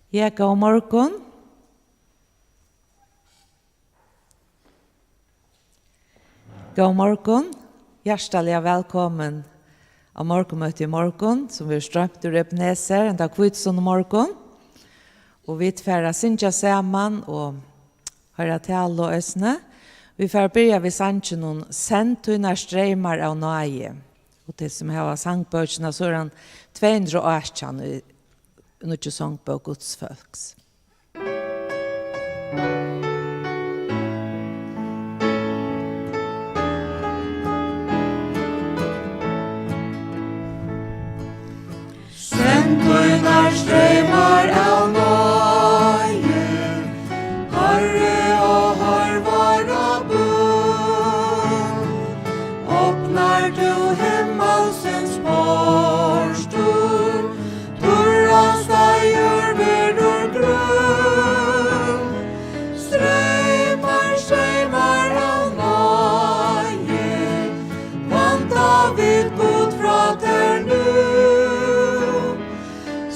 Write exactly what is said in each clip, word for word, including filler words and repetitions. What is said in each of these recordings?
Ja, góðan morgun. Góðan morgun. Hjartaliga vælkomin á morgunmøti í morgun, sum verður stroymt úr Ebenezer, henda hvítusunnumorgun. Og vit fara at syngja saman og hoyra talu eisini. Vit fara at byrja við sanginum Send tínar streymar av náði. Og tey sum hava sangbókina, so er hann tvey hundrað og átjan í Nýggju Songbók Guds Fólks. Send tínar streymar av náði, Harri, og hoyr våra bøn. Opnar tú himmalsins portur, turrasta jørð verður grøn. Streymar, streymar av náði, vænta vit, Gud, frá tær nú.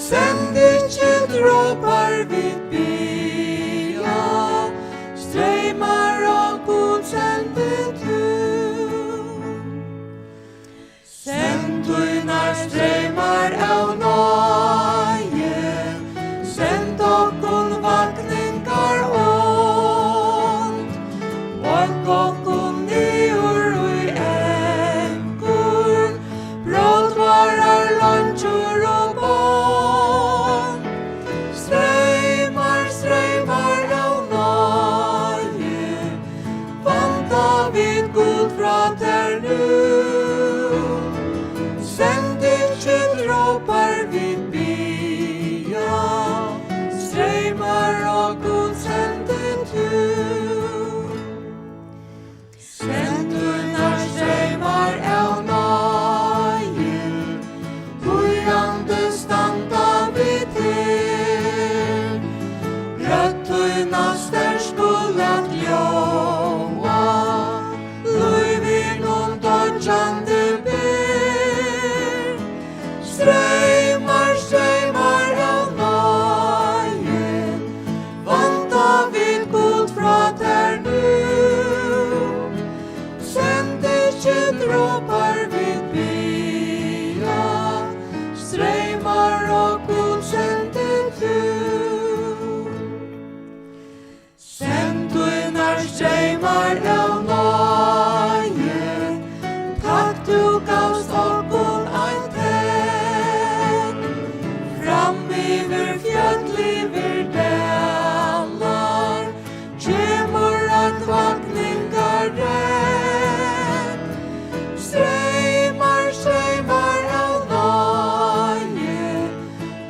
Send ikki dropar, vit biðja, streymar, ó Gud, sendi tú. Send tínar streymar av náði, send okkum vakningar und, borg okkum niður í enkur, brot vårar leingir og bond. Streymar, streymar av náði, vænta vit, Gud, frá tær nú. Send ikki dropar, vit biðja, streymar, ó Gud, sendi tú. Send tínar streymar av náði, bíðandi standa vit her. Rødd tína sterku lat ljóða, lív hinum doyggjandi ber. Streymar, streymar av náði, vænta vit, Gud, frá tær nú. Send ikki dropar, vit biðja, streymar, ó Gud, sendi tú. Send tínar streymar av náði, takk, tú gavst okkum ein tekn. Fram yvir fjøll, yvir dalar, kemur eitt vakningartekn. Streymar, streymar av náði,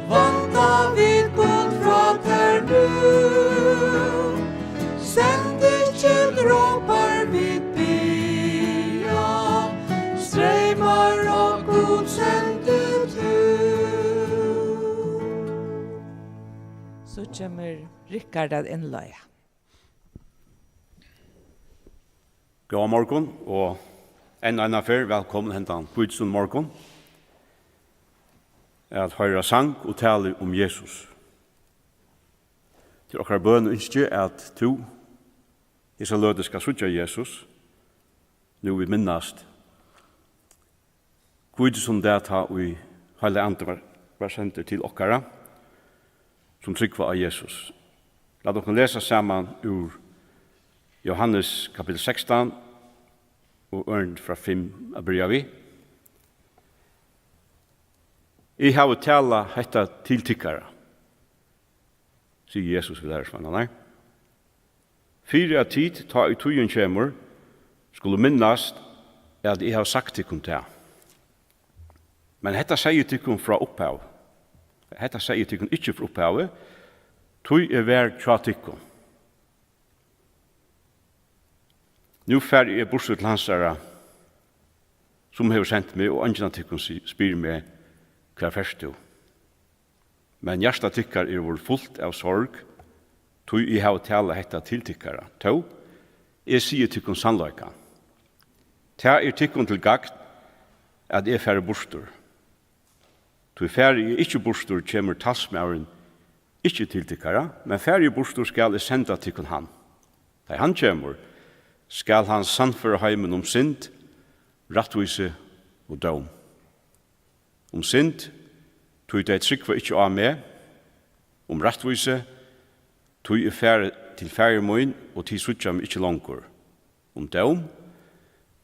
vænta vit, Gud, frá tær nú. Send ikki dropar, vit biðja, streymar, ó Gud, sendi tú. So kemur Rikard at innleiða. Góðan morgun og enn eina ferð vælkomin hendan hvítusunnumorgun at hoyra sang og talu um Jesus. Til okkara bøn og ynski, at tú hesa løtu skal síggja Jesus, nú vit minnast hvítusunnudag, tá ið Heilagi Andin var, var sendur til okkara, sum trúgva á Jesus. Lat okkum lesa saman úr Jóhannes kapitel sekstan og ørindi frá fimm at byrja við. Eg havi talað hetta til tykkara, sigur Jesus við lærisveinarnar, fyri at tit, tá ið tíðin kemur, skulu minnast, at eg havi sagt tykkum tað. Men hetta segði eg tykkum frá upphavi. Hetta segði eg tykkum ikki frá upphavi, tí eg var hjá tykkum. Nú fari eg burtur til hansara, sum hevur sent meg, og eingin av tykkum si-, spyr meg: Hvar fert tú? Men hjarta tykkara er vorðið fult av sorg, tí eg havi talað hetta til tykkara. Tó, eg sigi tykkum sannleikan. Tað er tykkum til gagn, at eg fari burtur. Tí fari eg ikki burtur, kemur talsmaðurin, Ikki til tykkara, men farið burtur, skal eg senda tykkum hann. Tá ið hann kemur, skal hann sannføra heimin um synd, rættvísi og dóm. Um synd, tí tey trúgva ikki á meg, um rættvísi, tí eg fari til Faðir mín, og tit síggja meg ikki longur, um dóm,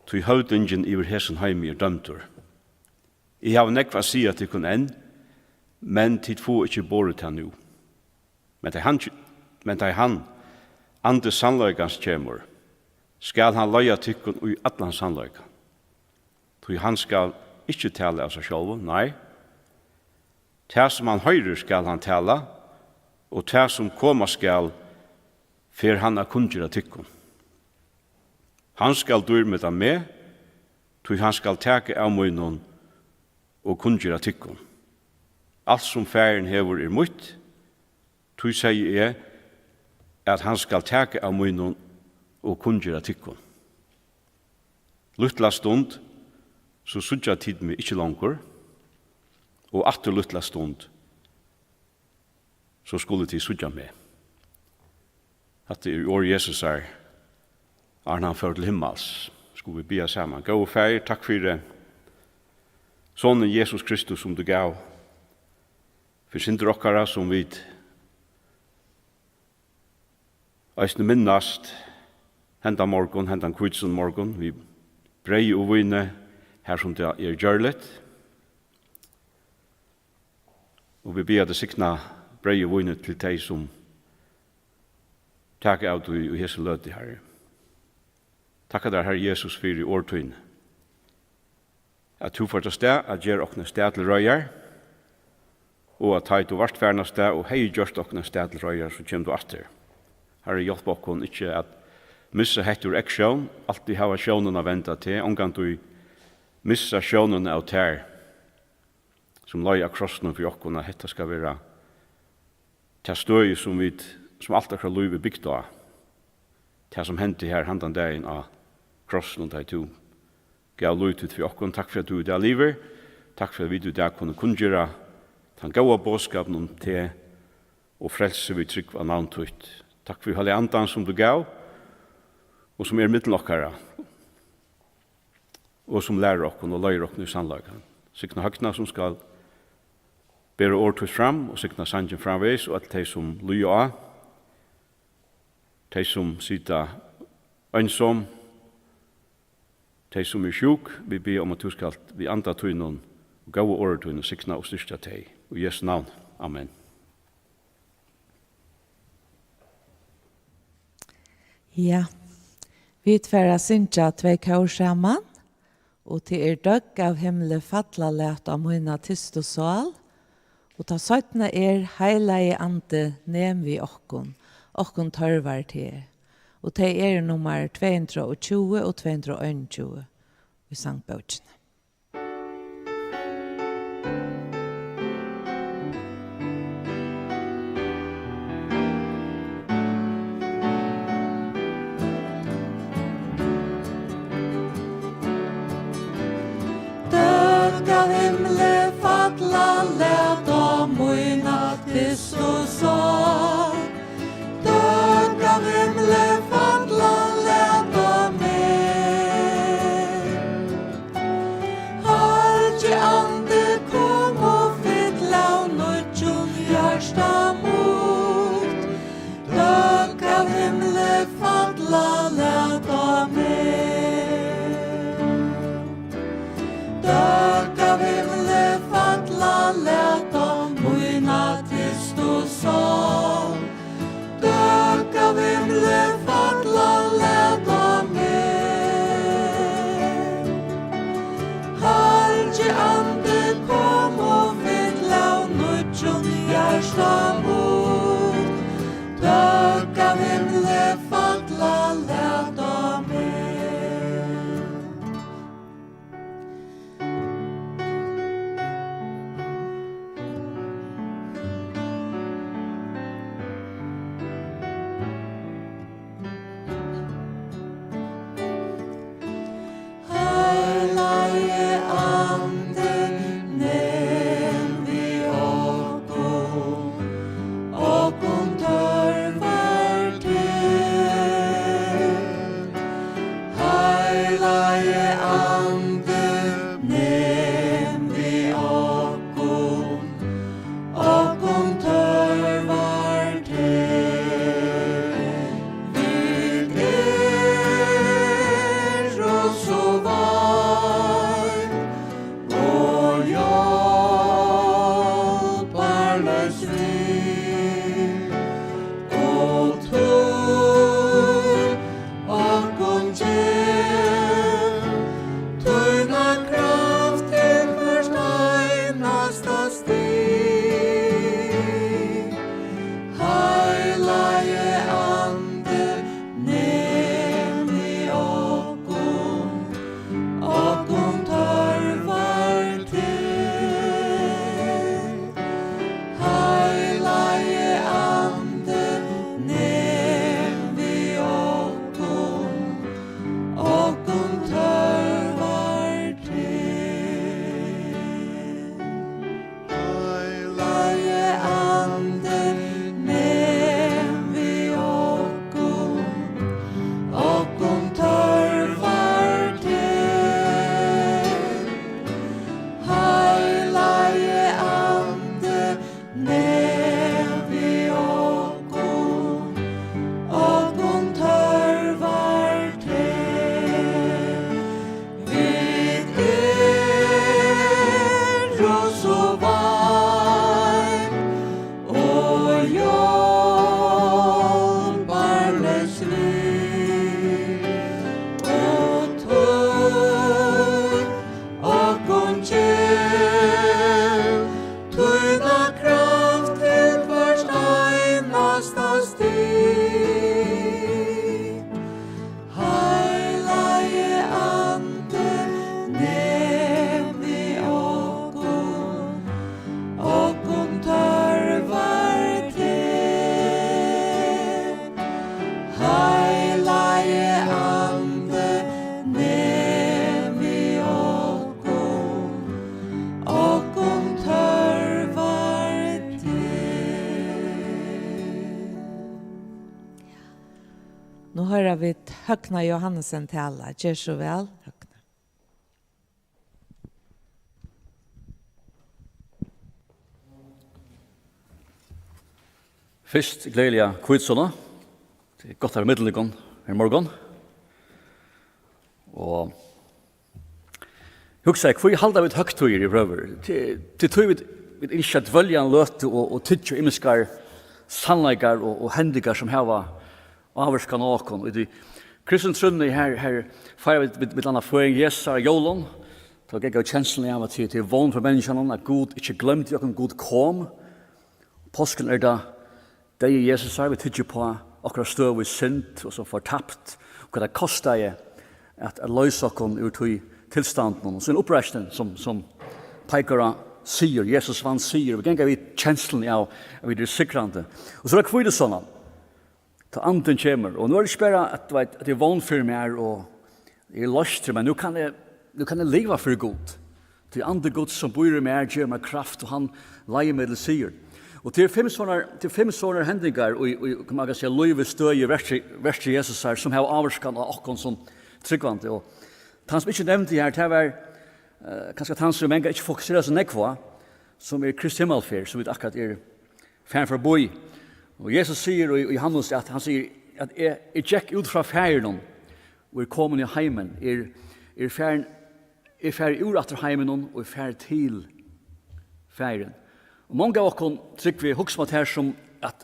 tí høvdingin yvir hesum heimi er dømdur. Eg havi nógv at siga tykkum enn, men tit fáa ikki borið tað nú. Men tá hann, men tá hann, Andi sannleikans, kemur, skal hann leiða tykkum í allan sannleika. Tí hann skal ikki tala av sær sjálvum, nei, tað, sum hann hoyrir, skal hann tala, og tað, sum koma skal, fer hann at kunngera tykkum. Hann skal dýrmeta meg, tí hann skal taka av mínum og kunngera tykkum. Alt, sum Faðirin hevur, er mítt, tí segði eg, at hann skal taka av mínum og kunngera tykkum. Lítla stund, so síggja tit meg ikki longur, og aftur lítla stund, so skulu tit síggja meg. Hatta er orð Jesusar, áðrenn hann fór til himmals. Skulu vit biðja saman. Góði Faðir, takk fyri Sonin Jesus Kristus, sum tú gav fyri syndir okkara, sum vit eisini minnast henda morgun, hendan hvítusunnu morgun, við breyði og víni, har sum tað er gjørligt. Og vit biðja teg signa breyð og víni til tey, sum taka av tí í hesi løtu, Harri. Takka tær, Harri Jesus, fyri orð tíni. At tú fórt av stað at gera okkum av stað til reiðar, og at tá ið tú vart farin av stað og hevði gjørt okkum av stað til reiðar, so kemur tú aftur. Harri, hjálp okkum ikki at missa hetta úr eygsjón, altíð hava sjónina venda teg, ongantíð missa sjónina av tær, sum leið á krossinum fyri okkum, at hetta skal vera tað støðið, sum vit, sum alt okkara lív er bygt á. Tað, sum hendi her handan dagin á krossinum, tá ið tú gav lív títt fyri okkum. Takk fyri, at tú í dag livir. Takk fyri, at vit í dag kunnu kunngera tann góða boðskapin um teg og frelsi við trúgv á navn títt. Takk fyri Heilaga Andan, sum tú gav, og sum er millum okkara, og sum lærir okkum og leiðir okkum í sannleikan. Signa høgna, sum skal bera orð títt fram, og signa sangin framvegis, og øll tey, sum lýða á, tey, sum sita einsom, tey, sum eru sjúk. Vit biðja um, at tú skalt við anda tínum og góða orði tínum signa og styrkja tey. Í Jesu navn. Amen. Ja, vit fara at syngja tvey kór saman, og tað er: Døgg av himli falla, lat á mína tystu sál, og tað seinna er: Heilagi Andi, nem við okkum, okkum tørvar teg. Og tey eru nummar tvey hundrað og tjúgu og tvey hundrað og einogtjúgu í sangbókini. Døgg av himli falla, lat á mína tystu sál. Døgg av himli falla, lat á meg. Heilagi Andi, kom og fyll av nýggjum hjarta mítt. Døgg av himli falla, lat á meg. Døgg av himli falla, lat á mína tystu sál. Vit Høgna Johannesen tala. Ger so væl, Høgna. Fyrst gleðiliga hvítusunnu. Tað er gott at vera millum tykkum her í morgun. Og hugsaði, hví halda vit høgtíðir yvirhøvur? Til, til tí vit, vit ynskja at dvølja eina løtu og, og tyggja ymiskar sannleikar og, og hendingar sum hava ávirkan á okkum. Og í tí kristnu trúnni her, her feira vit, vit, millum annað føðing Jesu á jólum. Tá ganga vit kensluna av at til, til vón fyri menniskjanum, at Gud ikki gloymdi okkum, Gud kom. Páskin er tá deyði Jesusar, vit tyggja upp á okkara støðu í synd og so fortapt, og hvat tað kostaði at, at loysa okkum úr tí tilstandinum. Og so ein uppreisning sum, sum peikar á sigur. Jesus vann sigur. Vit ganga við kensluni av at vit eru sigrandi. Og so er tað hvítusunnan. Tá andin kemur. Og nú er tað ikki bara at, veit, at tað er vón fyri mær og eg eri loystur, men nú kann eg, nú kann eg liva fyri Gud. Tí andi Guds sum býr í mær, gevur mær kraft, og hann leiðir meg til sigur. Og tað er fimm sovorðnar, tað er fimm sovorðnar hendingar í, í, man kann siga, lívsstøði, verki, verki Jesusar, sum hava ávirkan á okkum sum trúgvandi. Og tann sum ikki nevndi her, tað var, eh, kanska tann sum mangan ikki fokuserar so nógv á, sum er Kristi himmalferð, sum vit akkurát eru farin forbi. Og Jesus sigur í, í Johannes, at hann sigur, at eg, eg gekk út frá Faðirinum og er komin í heimin, er, er farin, er farin úr aftur heiminum og er farin til Faðirin. Og mong av okkum, trúgvi eg, hugsa um tað her sum at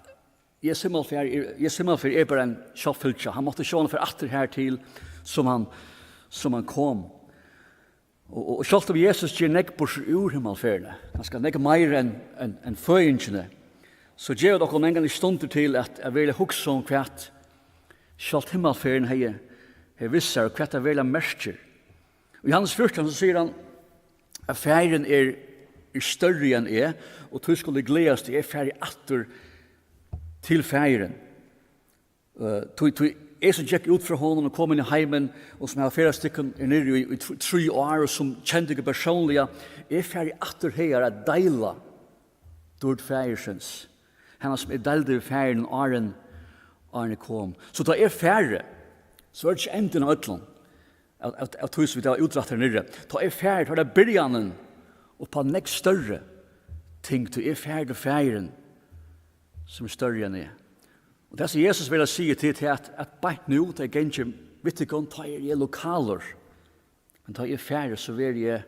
Jesu himmalferð er, Jesu himmalferð er bara ein sjálvfylgja. Hann mátti sjálvandi fara aftur her til, sum hann, sum hann kom. Og, og, og sjálvt um Jesus ger nógv burtur úr himmalferðini, kanska nógv meira enn, enn, enn føðingini, so gevur tað okkum mangan stundir til at, at veruliga hugsa um, hvat sjálvt himmalferðin hevði, hevði við sær, og hvat tað veruliga merkir. Og í Johannes fjúrtan, so sigur hann, at Faðirin er, er størri enn eg, og tí skulu tit gleðast, eg fari aftur til Faðirin. Eh, tí, tí eg sum gekk út frá honum og kom inn í heimin, og sum havi ferðast tykkum er niðri í, í tr-, trý ár, og sum kendi tykkum persónliga, eg fari aftur hagar at deila dýrd Faðirsins, hana sum eg deildi við Faðirin áðrenn, áðrenn eg kom. So tá eg fari, so er tað ikki endin á øllum av, av, av tí sum vit hava útrætt her niðri. Tá eg fari, tá er tað byrjanin upp á nógv størri ting, tí eg fari til Faðirin, sum er størri enn eg. Og tað sum Jesus vil siga til, til at, at beint nú, tá eg gangi við tykkum, tá eri eg lokalur. Men tá eg fari, so verði eg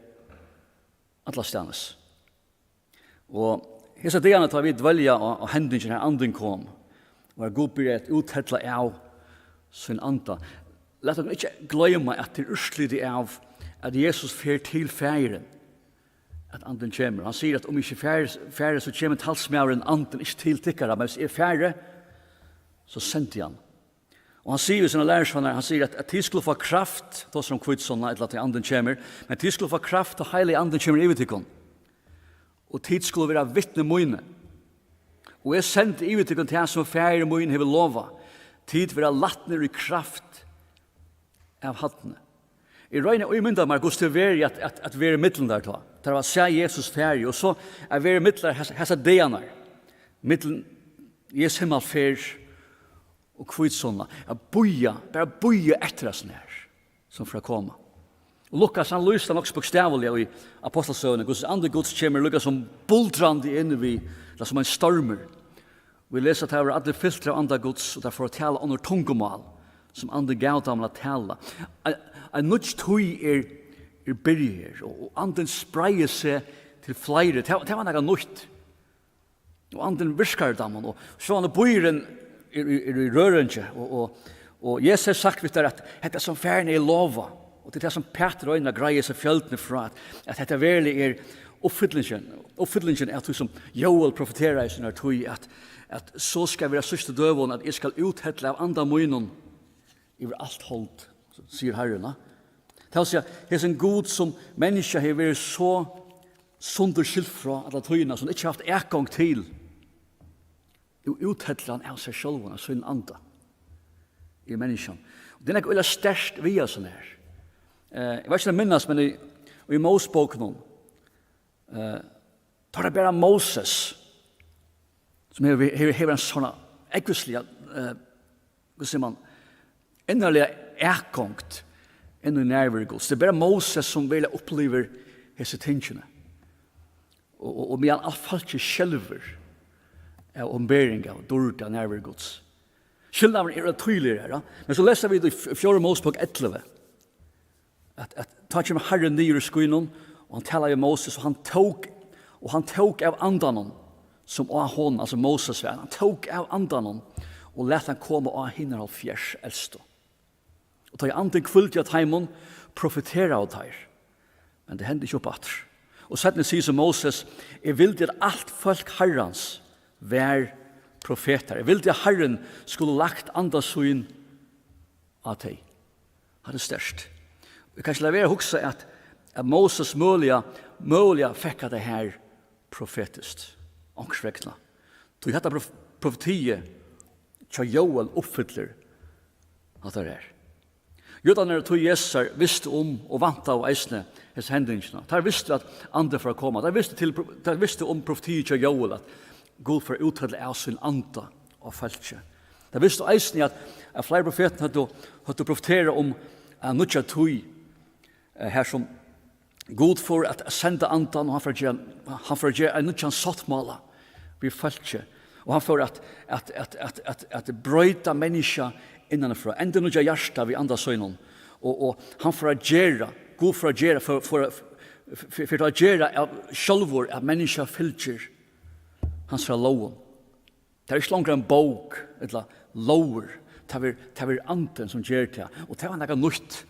allastaðnis. Og hesa dagarnar, tá vit dvelja á, á hendingini, har andin kom, og har Gud byrjaði at úthella av sín anda, lat okkum ikki gloyma, at tað er úrslitið av, at Jesus fer til Faðirin, at andin kemur. Hann sigur, at um eg ikki fari, fari, so kemur talsmaðurin, andin, ikki til tykkara, men hvis eg fari, so sendi hann. Og hann sigur við sínar lærisveinar, hann sigur, at, at tit skulu fáa kraft, tosar um hvítusunnu, ella at andin kemur, men tit skulu fáa kraft, tá heilagi andin kemur yvir tykkum. Og tit skulu vera vitni míni. Og eg sendi yvir tykkum tað, sum Faðir mín hevur lovað. Tit verða latnir í kraft av Høgni. Eg royni at ímynda mær, hvussu tað verður at, at, at vera ímillum teir tá. Teir hava sæð Jesus fari, og so at vera ímillum teir has-, hasar dagarnar. Millum Jesu himmalferð og hvítusunna. At bíða, bara bíða eftir hasum her, sum fer at koma. Og Lukas, hann lýsir tað nokk so bókstavliga í Ápostlasøguni, hvussu andi Guds kemur líka sum buldrandi inn við, ella sum ein stormur. Vit lesa, at teir vóru allir fyltir av anda Guds, og teir fóru at tala onnur tungumál, sum andin gav teimum at tala. Ein, ein nýggj tíð er, er byrjað her, og, og andin spreiðir seg til fleiri. Tað, tað var nakað nýtt. Og andin virkar í teimum, og sjálvandi býurin er, er, er í røringi, og, og, og Jesus hevur sagt við teir, at hetta sum Faðirin hevur lovað, og tað er tað, sum Pætur roynir at greiða hesa fjøldina frá, at, at hetta veruliga er uppfyllingin, uppfyllingin av tí, sum Joel profeteraði í sínari tíð, at, at so skal vera síðstu døgum, at eg skal úthella av anda mínum yvir alt hold, sigur Harrin. Tað vil siga, hesin Gud, sum menniskja hevur verið so sundurskilt frá alla tíðina, sum ikki havt atgongd til, og úthellir hann av sær sjálvum, av sínum anda, í menniskjum. Og tað er nakað øgiliga sterkt við hasum her. Eh, eg veit ikki, um tit minnast, men í, í Mósebókunum, eh, tá er tað bara Moses, sum hevur, hevur, hevur ein sånn ógvusliga, eh, hvussu sigur man, innarliga atgongd inn í nærveru Guds. Tað er bara Moses, sum veruliga upplivir hesi tingini. Og, og, og meðan alt fólkið skelvur av opinbering av dýrd av nærveru Guds. Skilnaðurin er týðiligur her, ja. Men so lesa vit í f-, fjórðu Mosebók ellivu, at, at tá kemur Harrin niður í skýnum, og hann talar við Moses, og hann tók, og hann tók av andanum, sum á honum, altso Moses var, hann tók av andanum og læt hann koma á hinar hálvfjerðs elstu. Og tá ið andin hvíldi á teimum, profeteraðu teir. Men tað hendi ikki upp aftur. Og seinni sigur so Moses: "Eg vildi, at alt fólk Harrans var profetar. Eg vildi, at Harrin skuldi lagt anda sín á tey." Hatta er sterkt. Eg kann ikki lata vera at hugsa, at, at Moses møguliga, møguliga fekk hatta her profetiskt, onkursvegna. Tí hatta prof-, profetiið hjá Joel uppfyllir hatta her. Júdarnir í tíð Jesusar vistu um og væntaðu eisini hesa hendingina. Teir vistu, at andin fór at koma. Teir vistu til, teir vistu um profetiið hjá Joel, at Gud fór at úthella av sín anda á fólkið. Teir vistu eisini, at, at fleiri profetar høvdu, høvdu profeterað um, eh, nýggja tíð, eh, her sum Gud fór at senda andan, og hann fór at gera, hann fór at gera ein nýggjan sáttmála við fólkið. Og hann fór at, at, at, at, at, at broyta menniskja innanfrá, endurnýggja hjarta við anda sínum. Og, og hann fór at gera, Gud fór at gera, fór, fór, fór, fór at gera av, sjálvur, at menniskja fylgir hansara lógum. Tað er ikki longur ein bók ella lógir. Tað er, tað er andin, sum ger tað. Og tað var nakað nýtt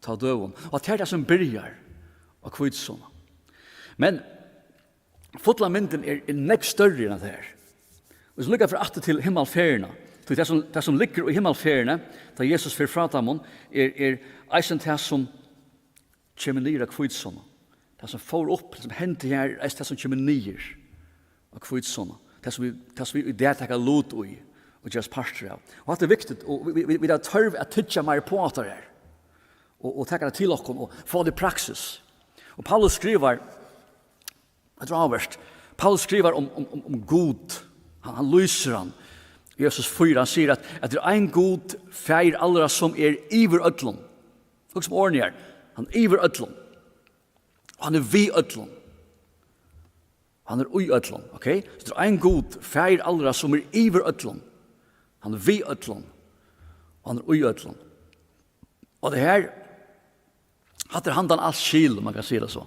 tá døgum. Og tað er tað, sum byrjar á hvítusunnu. Men fulla myndin er, er nógv størri enn tað her. Og so líka fer aftur til himmalsferðina. Tí tað, sum, tað, sum liggur í himmalsferðini, tá Jesus fer frá teimum, er, er eisini tað, sum kemur niður á hvítusunnu. Tað, sum fór upp, tað, sum hendi her, er eisini tað, sum kemur niður á hvítusunnu. Tað, sum vit, tað, sum vit í dag taka lut í og gerast partur av. Og hatta er viktigt, og vit, vit, vit hava tørv at tyggja meir upp á hatta her. Og, og taka tað til okkum og fáa tað í praksis. Og Paulus skrivar, hetta er áhugavert, Paulus skrivar um, um, um, um Gud. Hann, hann lýsir hann. Jesus fýra, hann sigur at, at tað er ein Gud, Faðir allra, sum er yvir øllum. Hugsa um orðini her. Hann er yvir øllum. Og hann er við øllum. Hann er í øllum, ok? So tað er ein Gud, Faðir allra, sum er yvir øllum. Hann er við øllum. Og hann er í øllum. Og tað her, hatta er handan alt skil, um man kann siga tað so.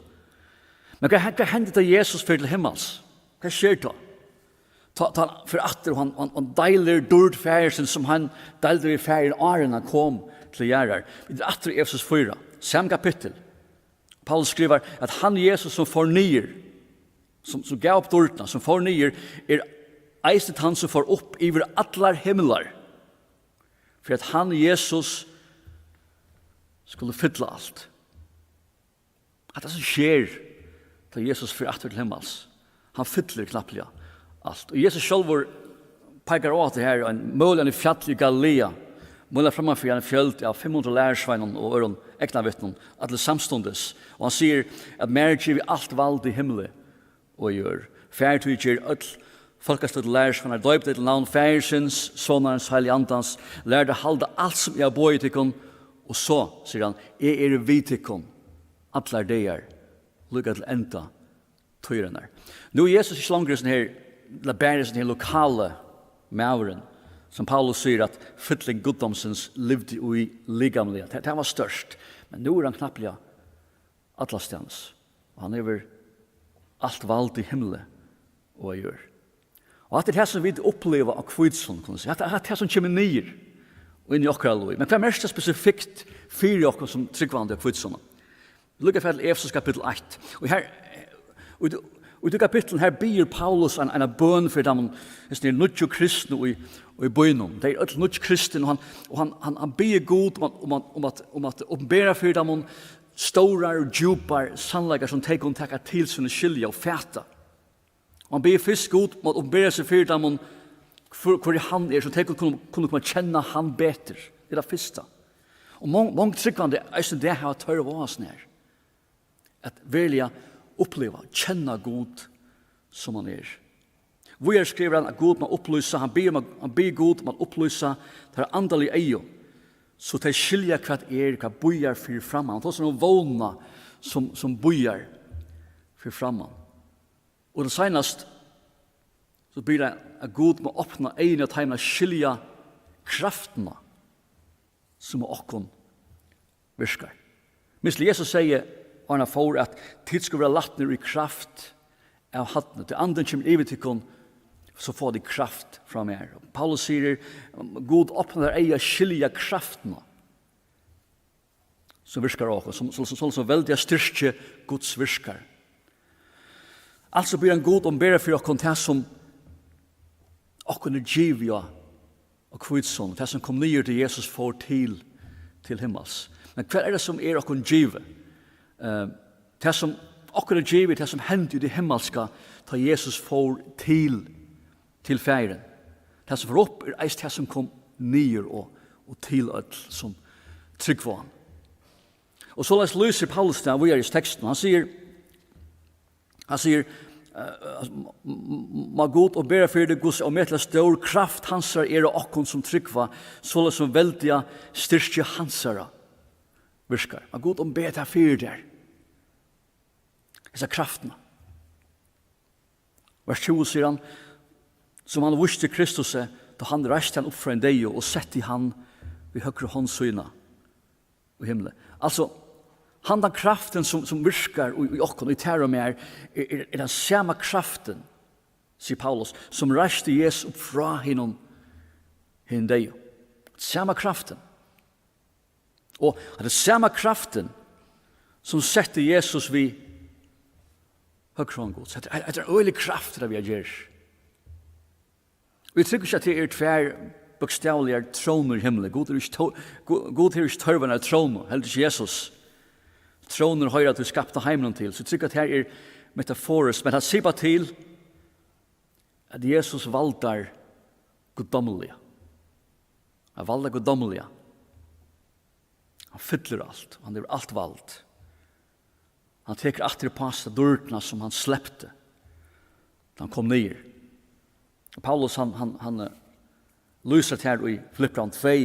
Men hvat, hvat hendir, tá Jesus fer til himmals? Hvat sker tá? Tá, tá hann fer aftur, og hann, hann, hann deilir dýrd Faðirsins, sum hann deildi við Faðirin, áðrenn hann kom til jarðar. Vit eru aftur í Efesus fýra, sama kapittul. Paulus skrivar, at hann Jesus, sum fór niður, sum, sum gav upp dýrdina, sum fór niður, er eisini hann, sum fór upp yvir allar himlar, fyri at hann, Jesus, skuldi fylla alt. At tað, sum sker, tá Jesus fer aftur til himmals, hann fyllir knappliga alt. Og Jesus sjálvur peikar á hatta her, ein møguligan í fjalli í Galilea, møguliga framman fyri ein fjøld av fimm hundrað lærisveinum og øðrum eygnavitnum, allir samstundis. Og hann sigur, at mær er givið alt vald í himli og á jørð. Far tí, ger øll fólkasløg til lærisveinar, doyp tey til navn Faðirsins, Sonarins, Heilaga Andans, lær tey halda alt, sum eg havi boðið tykkum, og so, sigur hann, eg eri við tykkum allar dagar, líka til enda tíðarinnar. Nú er Jesus ikki longur hesin her, ella bara hesin her lokali maðurin, sum Paulus sigur at fylling guddómsins livdi í likamliga. Tað, tað var stórt, men nú er hann knappliga allastaðnis. Og hann hevur alt vald í himli og á jørð. Og hatta er tað, sum vit uppliva á hvítusunnu, kunnu vit siga. Hatta, hatta er tað, sum kemur niður og inn í okkara lív. Men hvat merkir tað spesifikt fyri okkum sum trúgvandi á hvítusunnu? Líka fara til Efesus kapittul eitt. Og her, og í, og í tí kapitlinum her biður Paulus ein, eina bøn fyri teimum, hesum nýggju kristnu í, í býnum. Tey eru øll nýggj kristin, og hann, og hann, hann, hann biður Gud um at, um at, um at, um at opinbera fyri teimum stórar og djúpar sannleikar, sum tey kunnu taka til sín og skilja og fata. Og hann biður fyrst Gud um at opinbera seg fyri teimum, hvør, hvør hann er, so tey kunnu, kunnu koma at kenna hann betur. Tað er tað fyrsta. Og mong-, mong trúgvandi eisini í dag hava tørv á hasum her. At veruliga uppliva, kenna Gud, sum hann er. Víðari skrivar hann, at Gud má upplýsa, hann biður um at, hann biður Gud um at upplýsa teirra andaligu eygu, So tey skilja, hvat er, hvat bíðar fyri framman. Hann tosar um vónina, sum, sum bíðar fyri framman. Og til seinast, so biður hann, at Gud má opna eyguni á teimum at skilja kraftina, sum á okkum virkar. Minst Jesus segði, áðrenn hann fór, at tit skulu vera latnir í kraft av Harranum. Tí Andin kemur yvir tykkum, so fáa tit kraft frá mær. Og Paulus sigur, Gud opnar eygu at skilja kraftina, sum virkar á okkum, sum, sum, sum, sum veldiga styrki Guds virkar. Altso biður hann Gud opinbera fyri okkum tað, sum okkum er givið á, á hvítusunnu, tað, sum kom niður, tá Jesus fór til, til himmals. Men hvat er tað, sum er okkum givið? Eh, tað, sum okkum er givið, tað, sum hendi í tí himmalska, tá Jesus fór til, til Faðirin. Tað, sum fór upp, er eisini tað, sum kom niður og, og til øll, sum trúgva á hann. Og soleiðis lýsir Paulus tað víðari í tekstinum. Hann sigur, hann sigur, eh, m-, m-, má Gud opinbera fyri teg, hvussu ómetaliga stór kraft hansara er á okkum, sum trúgva, soleiðis sum veldiga styrki hansara virkar. Má Gud opinbera tað fyri tær. Hesa kraftina. Vers tjúgu sigur hann, sum hann vísti Kristusi, tá hann reisti hann upp frá hinum deyðu og setti hann við høgru hond sína í himli. Altso, handan kraftin, sum, sum virkar í, í okkum, í tær og mær, er, er, er tann sama kraftin, sigur Paulus, sum reisti Jesus upp frá hinum, hinum deyðu. Sama kraftin. Og at tað er sama kraftin, sum setti Jesus við høgru hond Guds. Hetta er, hetta er øgilig kraft, hetta vit gera. Vit trúgva ikki, at tað eru tvær bókstavligar trónur í himli. Gud hevur ikki tó-, Gu-, Gud hevur ikki tørv á eini trónu, heldur ikki Jesus. Trónur hoyra tí skapta heiminum til. So vit trúgva, at tað her er metaforiskt, men tað sipar til, at Jesus valdar guddómliga. Hann valdar guddómliga. Hann fyllir alt, hann hevur alt vald. Hann tekur aftur uppá seg dýrdina, sum hann slepti, tá hann kom niður. Og Paulus, hann, hann, hann, eh, lýsir tað her í Filippibrævinum tvey.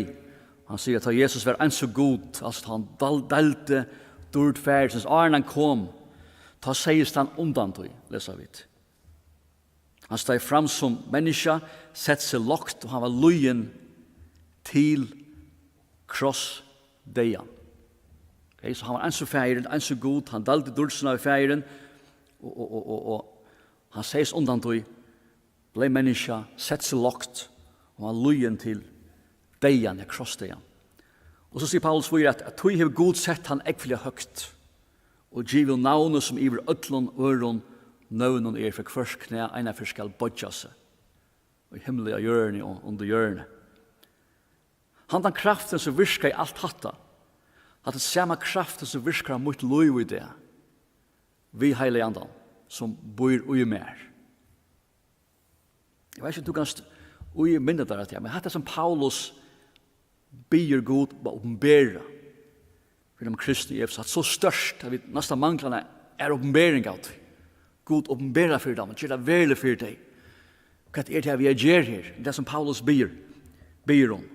Hann sigur, at tá Jesus var eins og Gud, altso, tá hann dal-, deildi dýrd Faðirsins, áðrenn hann kom, tá segði hann undan tí, lesa vit. Hann steig fram sum menniskja, setti seg lágt, og hann var lýðin til krossdeyðan. Okay, so hann var eins og Faðirin, eins og Gud, hann deildi dýrd sína við Faðirin, og, og, og, og, og hann segði undan tí, bleiv menniskja, setti seg lágt, og hann var lýðin til deyðan, ja, krossdeyðan. Og so sigur Paulus víðari, at, at tí hevur Gud sett hann ógvuliga høgt, og givið navnið, sum yvir øllum øðrum nøvnum er, fyri hvørt knæ einaferð skal boyggja seg, í himli, á jørðini og undir jørðini. Handan kraftin, sum virkar í alt hatta, hatta er sama kraftin, sum virkar á mítt lív í dag, við Heilaga Andan, sum býr í mær. Eg veit ikki, um tú kanst ímynda tær hetta, men hatta, sum Paulus biður Gud um at opinbera fyri teimum kristnu í Efesus, hatta er so stórt, at vit næstan mangla eina opinbering av tí. Gud, opinbera fyri teimum, ger tað veruligt fyri tey. Hvat er tað, vit gera her? Tað, sum Paulus biður, biður um.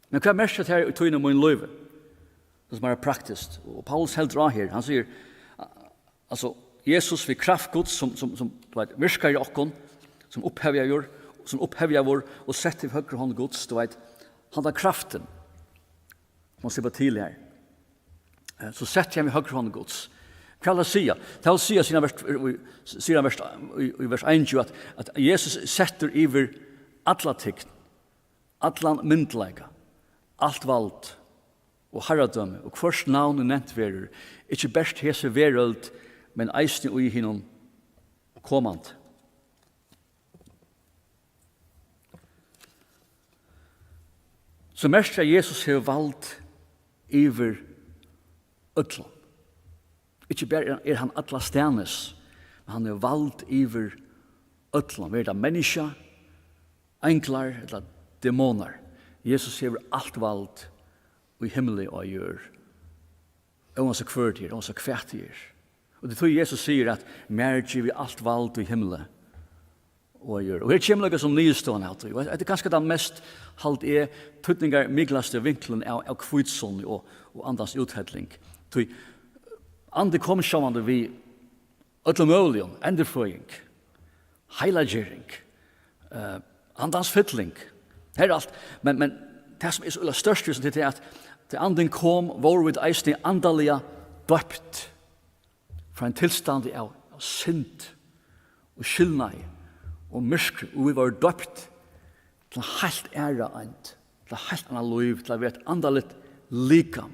Men hvat merkir tað her í tínum og mínum lívi? Tað, sum er praktiskt. Og Paulus heldur á her. Hann sigur, altso, Jesus við kraft Guds, sum, sum, sum, tú veit, virkar í okkum, sum upphevjaður, sum upphevjaður og settur við høgru hond Guds, tú veit, handan kraftin, sum hann sipar til her. Eh, so setti hann við høgru hond Guds. Hvat vil tað siga? Tað vil siga, sigur hann vers, í, sigur hann vers, í, í vers einogtjúgu, at, at Jesus er settur yvir alla tign, allan myndugleika, alt vald og harradømi, og hvørt navn ið nevnt verður, ikki bert hesi verøld, men eisini í hinum komandi. So merkir, at Jesus hevur vald yvir øllum. Ikki bara er, er hann allastaðnis, men hann hevur vald yvir øllum. Verður tað menniskja, einglar ella demonar. Jesus hevur alt vald í himli og á jørð. Óansett hvør tað er, óansett hvat tað er. Og tað er tí Jesus sigur, at mær er givið alt vald í himli og á jørð. Og her kemur líka sum niðurstøðan av tí. Og hetta er kanska tann mest, haldi eg, týdningarmiklasti vinklurin av, av hvítusunnu og, og andans úthelling. Tí andi kom sjálvandi við øllum møguligum, endurføðing, heilagering, eh, andans fylling. Her er alt. Men, men tað sum er so øgiliga stórt við tí, tað er at tá andin kom, vóru vit eisini andaliga døypt frá ein tilstandi av, av synd og skilnaði og myrkri, og vit vóru døypt til eina heilt aðra eind, til eitt heilt annað lív, til at vera eitt andaligt likam.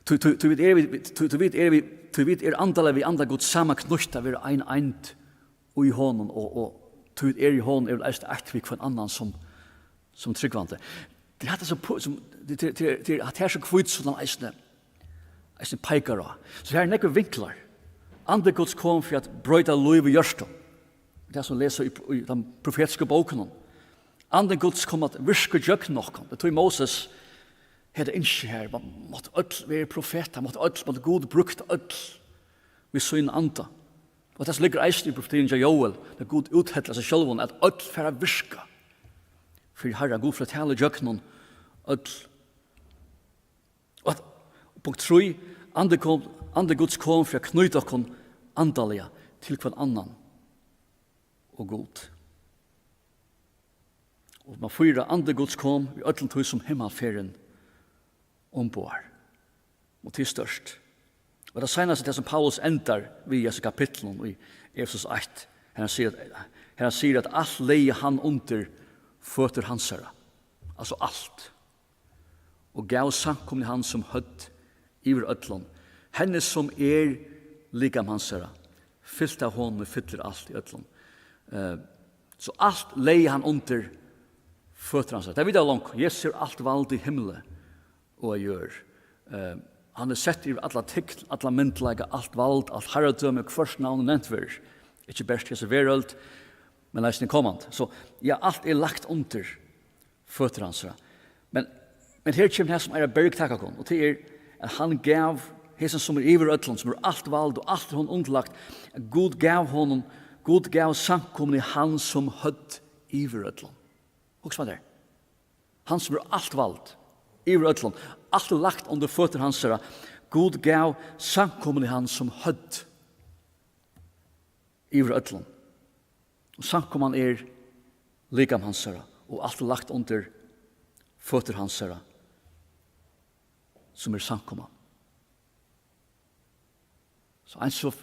Tí, tí, tí vit eru við, tí, tí vit eru við, tí vit eru andaliga við anda Guds samanknýtt, at vera ein eind í honum, og, og tí vit eru í honum, eru vit eisini eitt við hvønn annan sum, sum trúgvandi. Tað er hatta sum pu-, sum, tað, tað, tað, tað er, at her er so hvít, sum hann eisini, eisini peikar á. So her eru nógvir vinklar. Andi Guds kom fyri at broyta lív í hjørtum. Tað sum lesa í, í teimum profetisku bókunum. Andi Guds kom at virka gjøgnum okkum. Tað er tí Moses hevði ynski her, man mátti øll vera profetar, mátti øll, mátti Gud brúkt øll við sínum anda. Og tað sum liggur eisini í profetiini hjá Joel, at Gud úthellar seg sjálvan, at øll fara at virka fyri Harran, Gud fara at tala gjøgnum øll. Og at, punkt trý, andi kom, andi Guds kom fyri at knýta okkum andaliga til hvønn annan og Gud. Og man fýra, andi Guds kom í øllum tí sum himmalferðin umboðar. Og tað er stórt. Og tað seinasta, tað sum Paulus endar við í hesum kapitlinum í Efesus eitt, har hann sigur, at, har hann sigur, at alt legði hann undir føtur hansara. Altso alt. Og gav samkomuni hans sum høvd yvir øllum. Henni sum er likam hansara, fylt av honum, ið fyllir alt í øllum. Eh, so alt legði hann undir føtur hansara. Tað vita vit longu. Jesus hevur alt vald í himli og á jørð. Eh, hann er settur yvir alla tign, alla myndugleika, alt vald, alt harradømi, hvørt navn er nevnt verður. Ikki bert hesa verøld, men eisini komandi. So, ja, alt er lagt undir føtur hansara. Men, men her kemur tað sum er at bergtaka okkum, og tað er, at hann gav hesum, sum er yvir øllum, sum er alt vald og alt er honum undirlagt, at Gud gav honum, Gud gav samkomuni hann sum høvd yvir øllum. Hugsa mær tað. Hann sum er alt vald yvir øllum, alt er lagt undir føtur hansara. Gud gav samkomuni hann sum høvd yvir øllum. Og samkoman er likam hansara, og alt er lagt undir føtur hansara, sum er samkoman. So eins og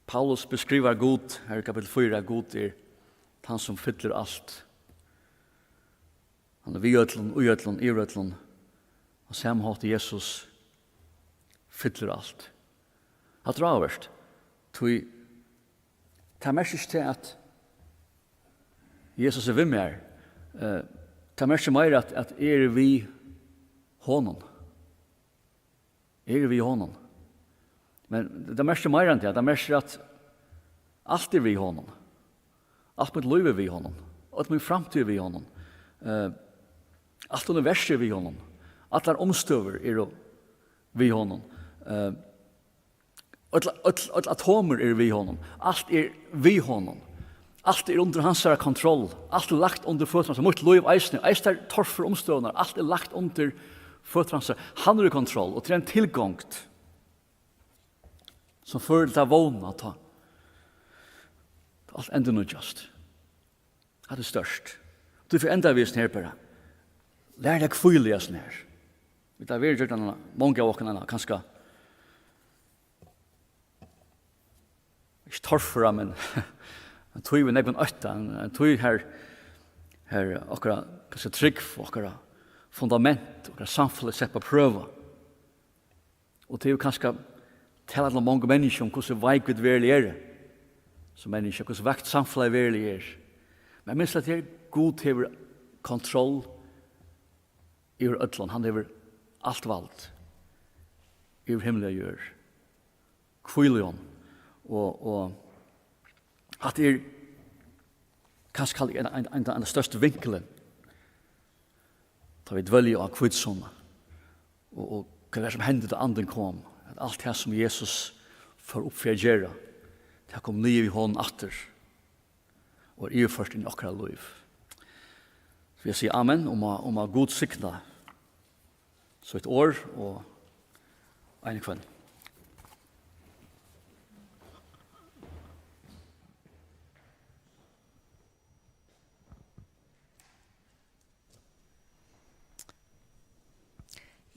Paulus beskrivar Gud her í kapitel fýra, at Gud er tann sum fyllir alt. Hann er við øllum, í øllum, yvir øllum. Á sama hátt Jesus fyllir alt. Hatta er áhugavert. Tí tað merkir ikki tað, at Jesus er við mær. Eh, tað merkir meira, at, at eg eri við honum. Eg eri við honum. Men tað merkir meira enn tað. Tað merkir, at alt er við honum. Alt mítt lív er við honum. Øll mín framtíð er við honum. Eh, alt universið er við honum. Allar umstøður eru við honum. Eh, øll, øll, øll atomir eru við honum. Alt er við honum. Alt er undir hansara kontroll. Alt er lagt undir føtur hansara. Mítt lív eisini. Eisini tær torføru umstøðurnar. Alt er lagt undir føtur hansara. Hann er í kontroll, og tað er ein tilgongd, sum førir til ta vónina, at tá alt endurnýggjast. Hatta er stórt. Tí fer enda við hesum her bara. Lær teg at hvíla í hesum her. Vit hava verið gjøgnum, mong av okkum, kanska ikki torføra, men ein tíð við nógvum ótta, ein, ein tíð har, har okkara, kanska trúgv, okkara fundament, okkara samfelag sett á prøvu. Og tað er jo kanska talað til mong menniskju um, hvussu veik vit veruliga eru sum menniskju, hvussu veikt samfelagið veruliga er. Men minst at her, Gud hevur kontroll yvir øllum, hann hevur alt vald yvir himli og jørð. Hvíl í honum. Og, og hatta er kanska ein, ein, ein, ein størsti vinkulin, tá vit dvølja á hvítusunnu. Og, og hvat var sum hendi, tá andin kom? At alt tað sum Jesus fór upp fyri at gera, Tað kom niður við honum aftur og er yvirført inn í okkara lív. So eg sigi amen, um at, um at Gud signa sítt orð og ein hvønn.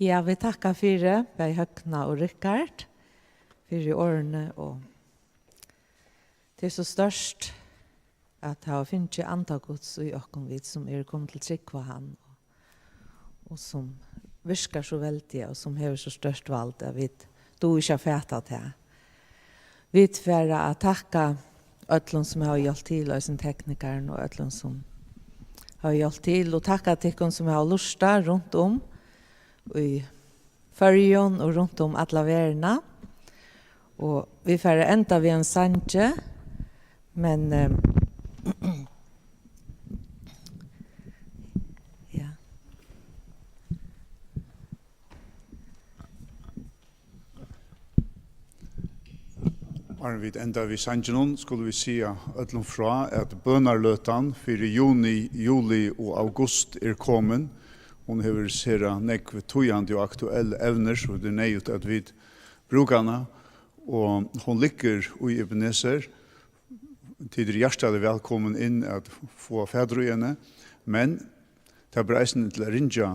Ja, vit takka fyri, bæði Høgna og Rikard, fyri orðini, og tað er so stórt at hava fingið anda Guds í okkum, vit sum eru komin til trúgv á hann, og, og sum virkar so veldiga, og sum hevur so stórt vald, at vit duga ikki at fata tað. Vit fara at takka øllum, sum hava hjálpt til, eisini teknikarin og øllum, sum hava hjálpt til, og takka tykkum, sum hava lurtað runt um í Føroyum og runt um alla verðina. Og vit fara at enda við ein sangi, men, eh, ja. Áðrenn vit enda við sanginum, skulu vit siga øllum frá, at bønarløtan fyri juni, juli og august er komin. Hon hevur sera nógv týðandi og aktuell evnir, so tað er neyðugt, at vit brúka hana. Og hon liggur í Ebenezer. Tit eru hjartaliga vælkomin inn at fáa fatur í henni, men tað ber eisini til at ringja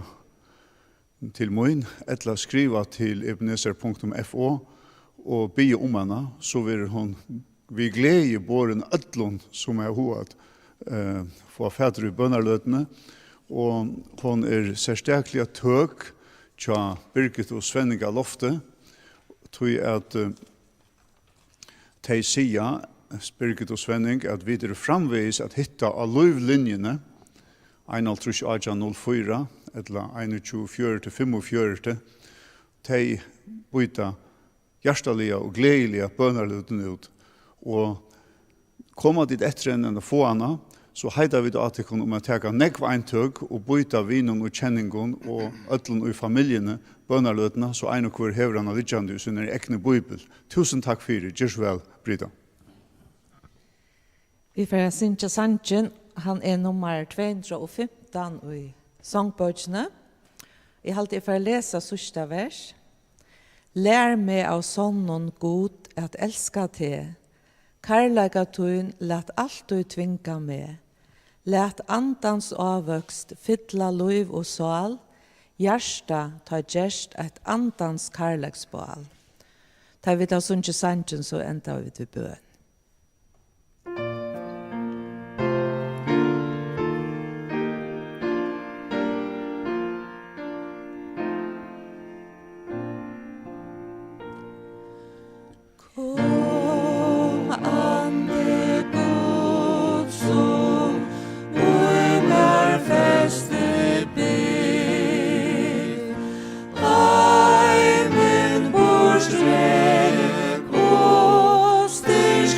til mín, ella skriva til ebenezer punktum f o og biðja um hana, so verður hon við gleði borin øllum, sum hava hug at, eh, fáa fatur í bønarløtuni. Og hon er serstakliga tøk hjá Birgit og Svenninga Lofti, tí at, eh, Tey siga, Birgit og Svenning, at vit eru framvegis at hitta á Lívlinjuni, einoghálvtrýss átjan null fýra ella einogtjúgu fjøruti fimmogfjøruti. Tey býta hjartaliga og gleðiliga bønarløtuna út. Og koma tit eftir henni at fáa hana, so heita vit á tykkum um at taka nógv eintøk og býta vinum og kenningum og øllum í familjuni bønarløtuna, so ein og hvør hevur hana liggjandi í sínari egnu bíbel. Túsund takk fyri. Ger so væl, Brita. Vit fara at syngja sangin. Hann er nummar tvey hundrað og fimtan í songbókini. Eg haldi, eg fari at lesa síðsta vers. Lær meg av sonnum, Gud, at elska teg. Kærleika tín lat altíð tvinga meg. Lat andans ávøkst fylla lív og sál, hjarta tá gerst eitt andans kærleiksbál. Tá vit hava sungið sangin, so enda vit við bøn. Kom, Andi Guds, sum í mær festir byggð, heimin burt vekk og styrk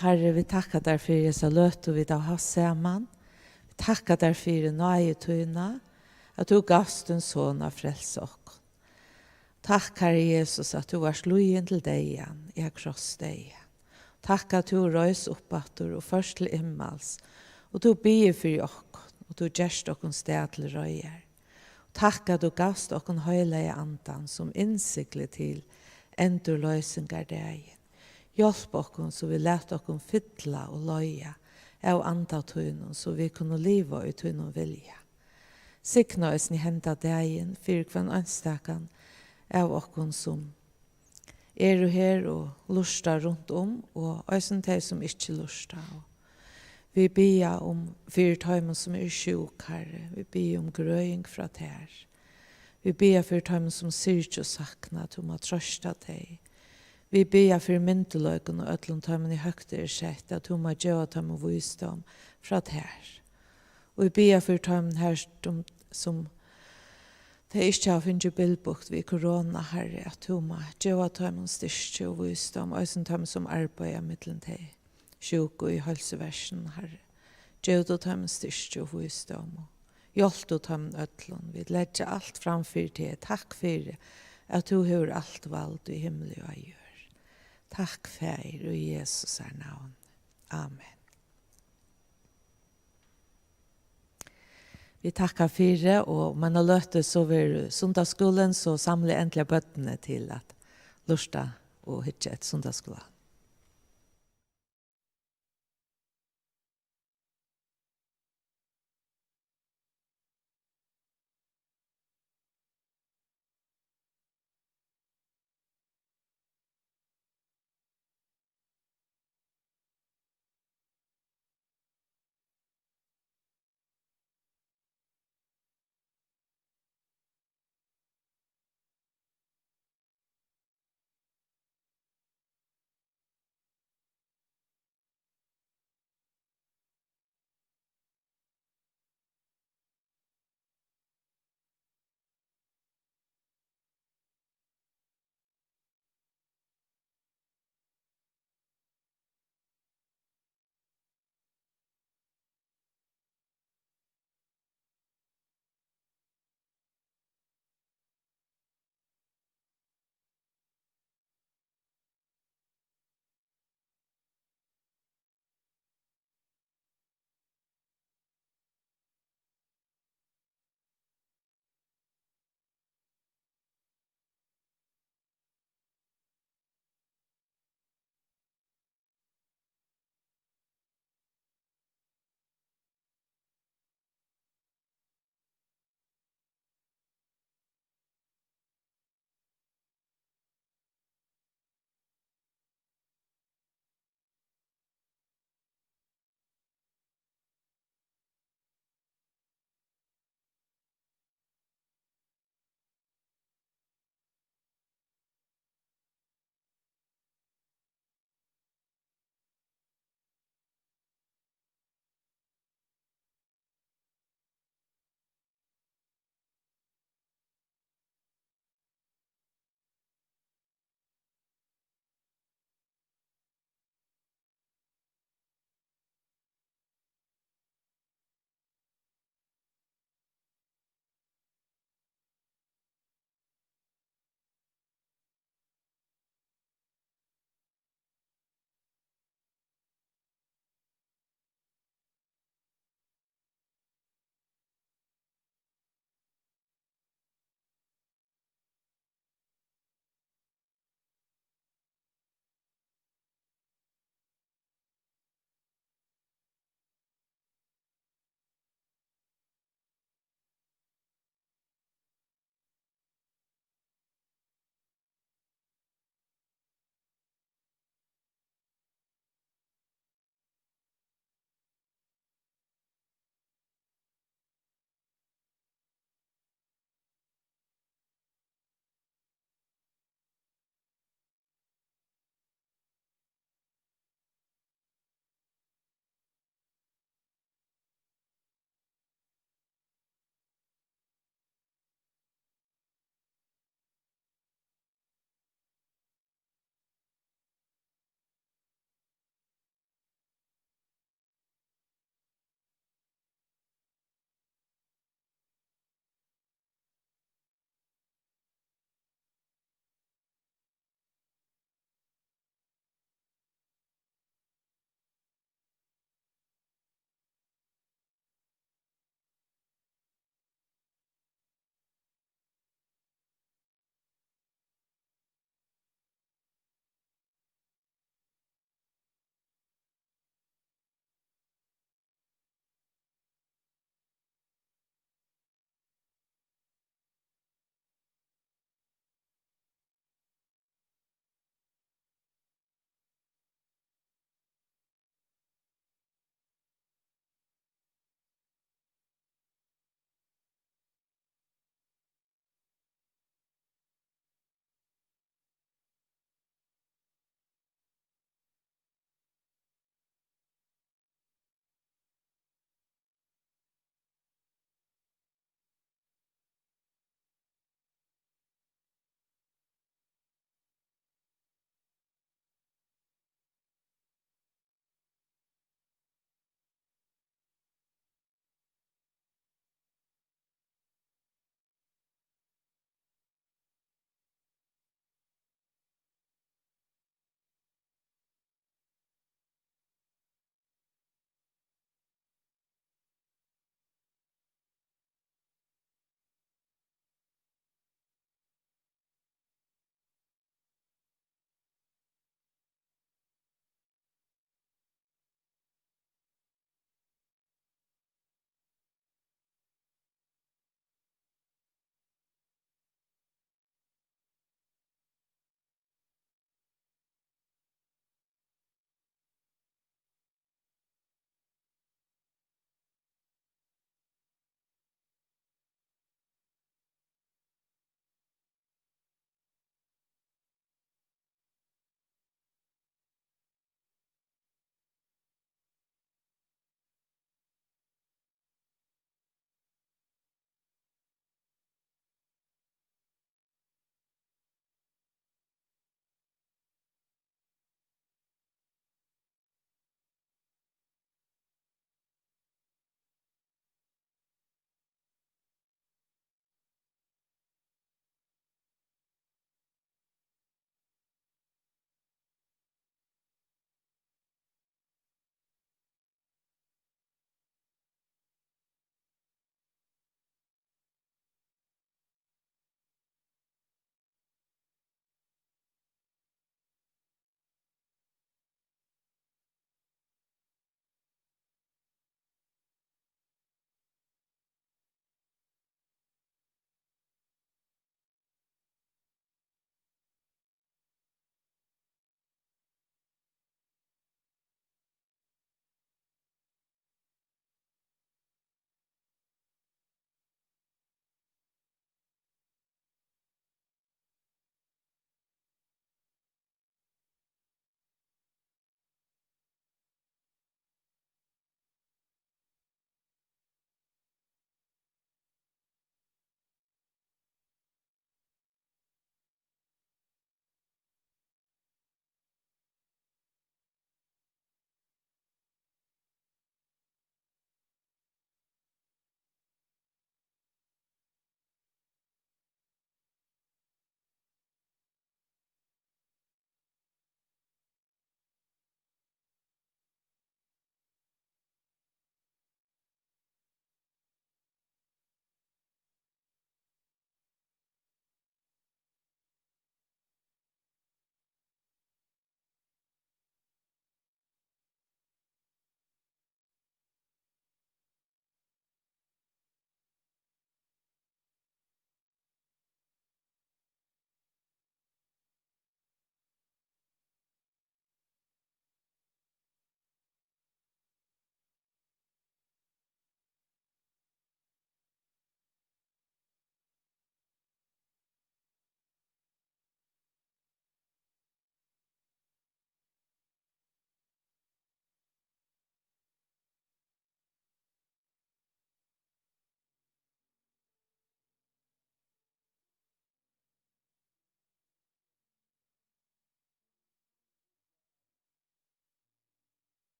Harri, vit takka tær fyri hesa løtu, vit hava havt saman. Vit takka tær fyri náði tína, at tú gavst tín son at frelsa okkum. Takk, Harri Jesus, at tú vart lýðin til deyðan, ja, krossdeyða. Takk, at tú reis upp aftur og fórst til himmals, og tú biður fyri okkum, og tú gerst okkum stað til reiðar. Takk, at tú gavst okkum Heilaga Andan sum innsigli til endurloysingardagin. Hjálp okkum, so vit lata okkum fylla og leiða av Anda tínum, so vit kunnu liva í tínum vilja. Signa eisini henda dagin fyri hvønn einstakan av okkum, sum eru her og lurta runt um, og eisini tey, sum ikki lurta. Og vit biðja um fyri teimum, sum eru sjúk, Harri. Vit biðja um grøðing frá tær. Vit biðja fyri teimum, sum syrgja og sakna, at tú má trøsta tey. Vit biðja fyri myndugleikum og øllum teimum, ið høgt eru sett, at tú má geva teimum vísdóm frá tær. Og vit biðja fyri teimum her, sum, sum tey ikki hava fingið bilbugt við korona, Harri, at tú má geva teimum styrki og vísdóm, eisini teimum, sum arbeiða millum tey sjúku í heilsuverkinum, Harri. Gev tú teimum styrki og vísdóm og hjálp tú teimum øllum. Vit leggja alt fram fyri teg. Takk fyri, at tú hevur alt vald í himli og á jørð. Takk, Faðir, í Jesusar navn. Amen. Vit takka fyri, og um eina løtu so verður sunnudagsskúlin, so samlið endiliga børnini til at lurta og hyggja eftir sunnudagsskúla.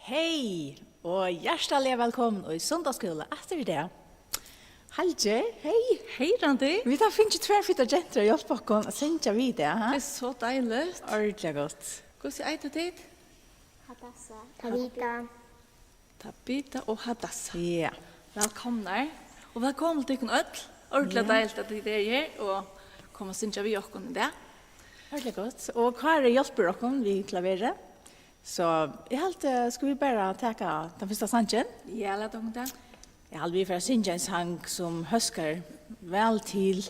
Hey, og hjartaliga vælkomin í Sunnudagsskúla aftur í dag. Halgir, hey. Hey, Randi. Vit hava fingið tvær fittar gentur at hjálpa okkum at syngja við í dag, ha? Tað er so deiligt. Ordiliga gott. Hvussu eita tit? Hadassah. Tabita. Tabita og Hadassah. Ja. Vælkomnar. Og vælkomin til tykkum øll. Ordiliga Ja. deiligt, at tit eru her og koma at syngja við okkum í dag. Ordiliga gott. Og Kári hjálpir okkum við klaverið. So eg haldi, eh, skulu vit bara taka tann fyrsta sangin? Ja, lat okkum tað. Eg haldi, vit fara at syngja ein sang, sum hóskar væl til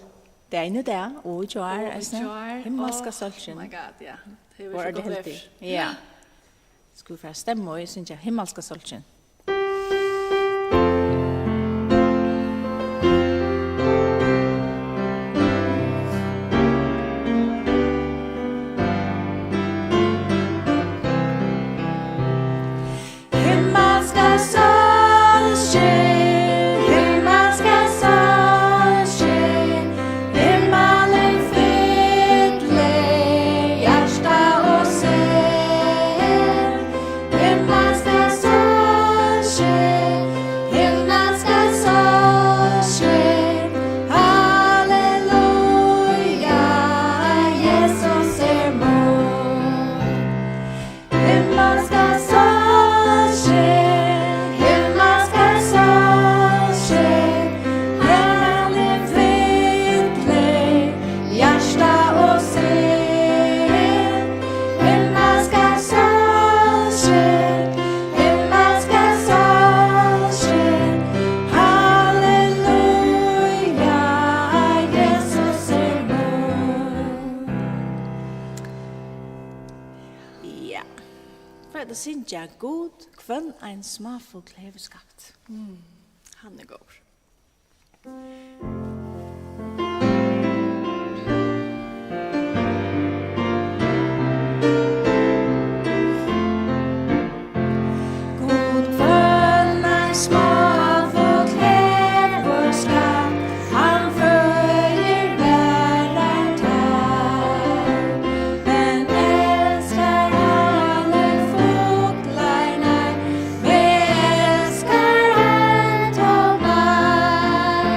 dagin í dag og í gjár Og í eisini. gjár. Himmalska Oh sólskin. my God, ja. Tað hevur Vit verið so eru gott heldig. veður. Ja. Skulu vit fara at stemma og syngja Himmalska sólskin? Himmalska sólskin, himmalska sólskin, himmalin fyllir hjarta og sel. Himmalska sólskin, himmalska sólskin, halleluja, Jesus er mín. Himmalska sólskin, himmalska sólskin, himmalin fyllir hjarta og sinn. Himmalska sólskin, himmalska sólskin, halleluja, Jesus er mín. Ja. Fara at syngja Gud, hvønn ein smáfugl hevur skapt. Mm, hann er góður. Gud, hvønn ein smáfugl hevur skapt, hann føðir varar tær, men elskar hann enn fuglarnar, elskar hann tó meir.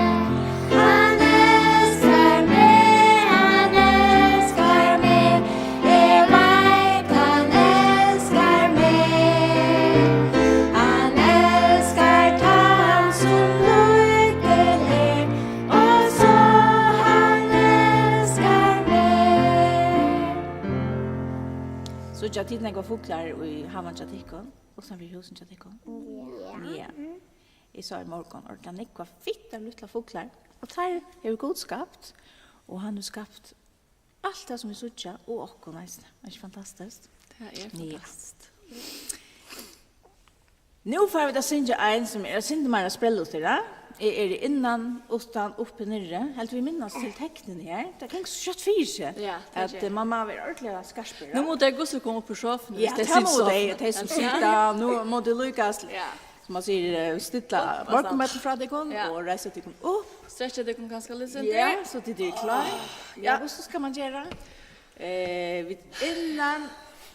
Hann elskar meg, hann elskar meg, eg veit, hann elskar meg. Hann elskar tann, sum lítil er, og so hann elskar meg. Síggja tit nógvar fuglar í havanum hjá tykkum? Uttanfyri húsini hjá tykkum? Ja. Ja. Eg sá í morgun ordiliga nógvar fittar lítlar fuglar, og teir hevur Gud skapt, og hann hevur skapt alt tað, sum vit síggja, og okkum eisini. Er ikki fantastiskt? Tað er Ja. fantastiskt. Nú fara vit at syngja ein, sum er eitt sindur meira sprellutur, ja? Eg eri innan, uttan, uppi, niðri. Heldur vit minnast til teknini her? Tað gongur so skjótt fyri seg, Ja, tað at, ger. eh, man má vera ordiliga skarpur, Nú ja? mugu tey hvussu koma upp úr sofuni, Ja, hvis tey tað sita í mugu tey, sofuni. tey sum Ja. sita, nú mugu tey líka sl-, Ja. sum man sigur, eh, stilla Upp á morgunmatin frá tykkum Ja. og reisa tykkum upp. Strekkja tykkum kanska eitt sindur. Ja, so tit eru klár. Ja. Ja, hvussu skal man gera? Eh, vit innan,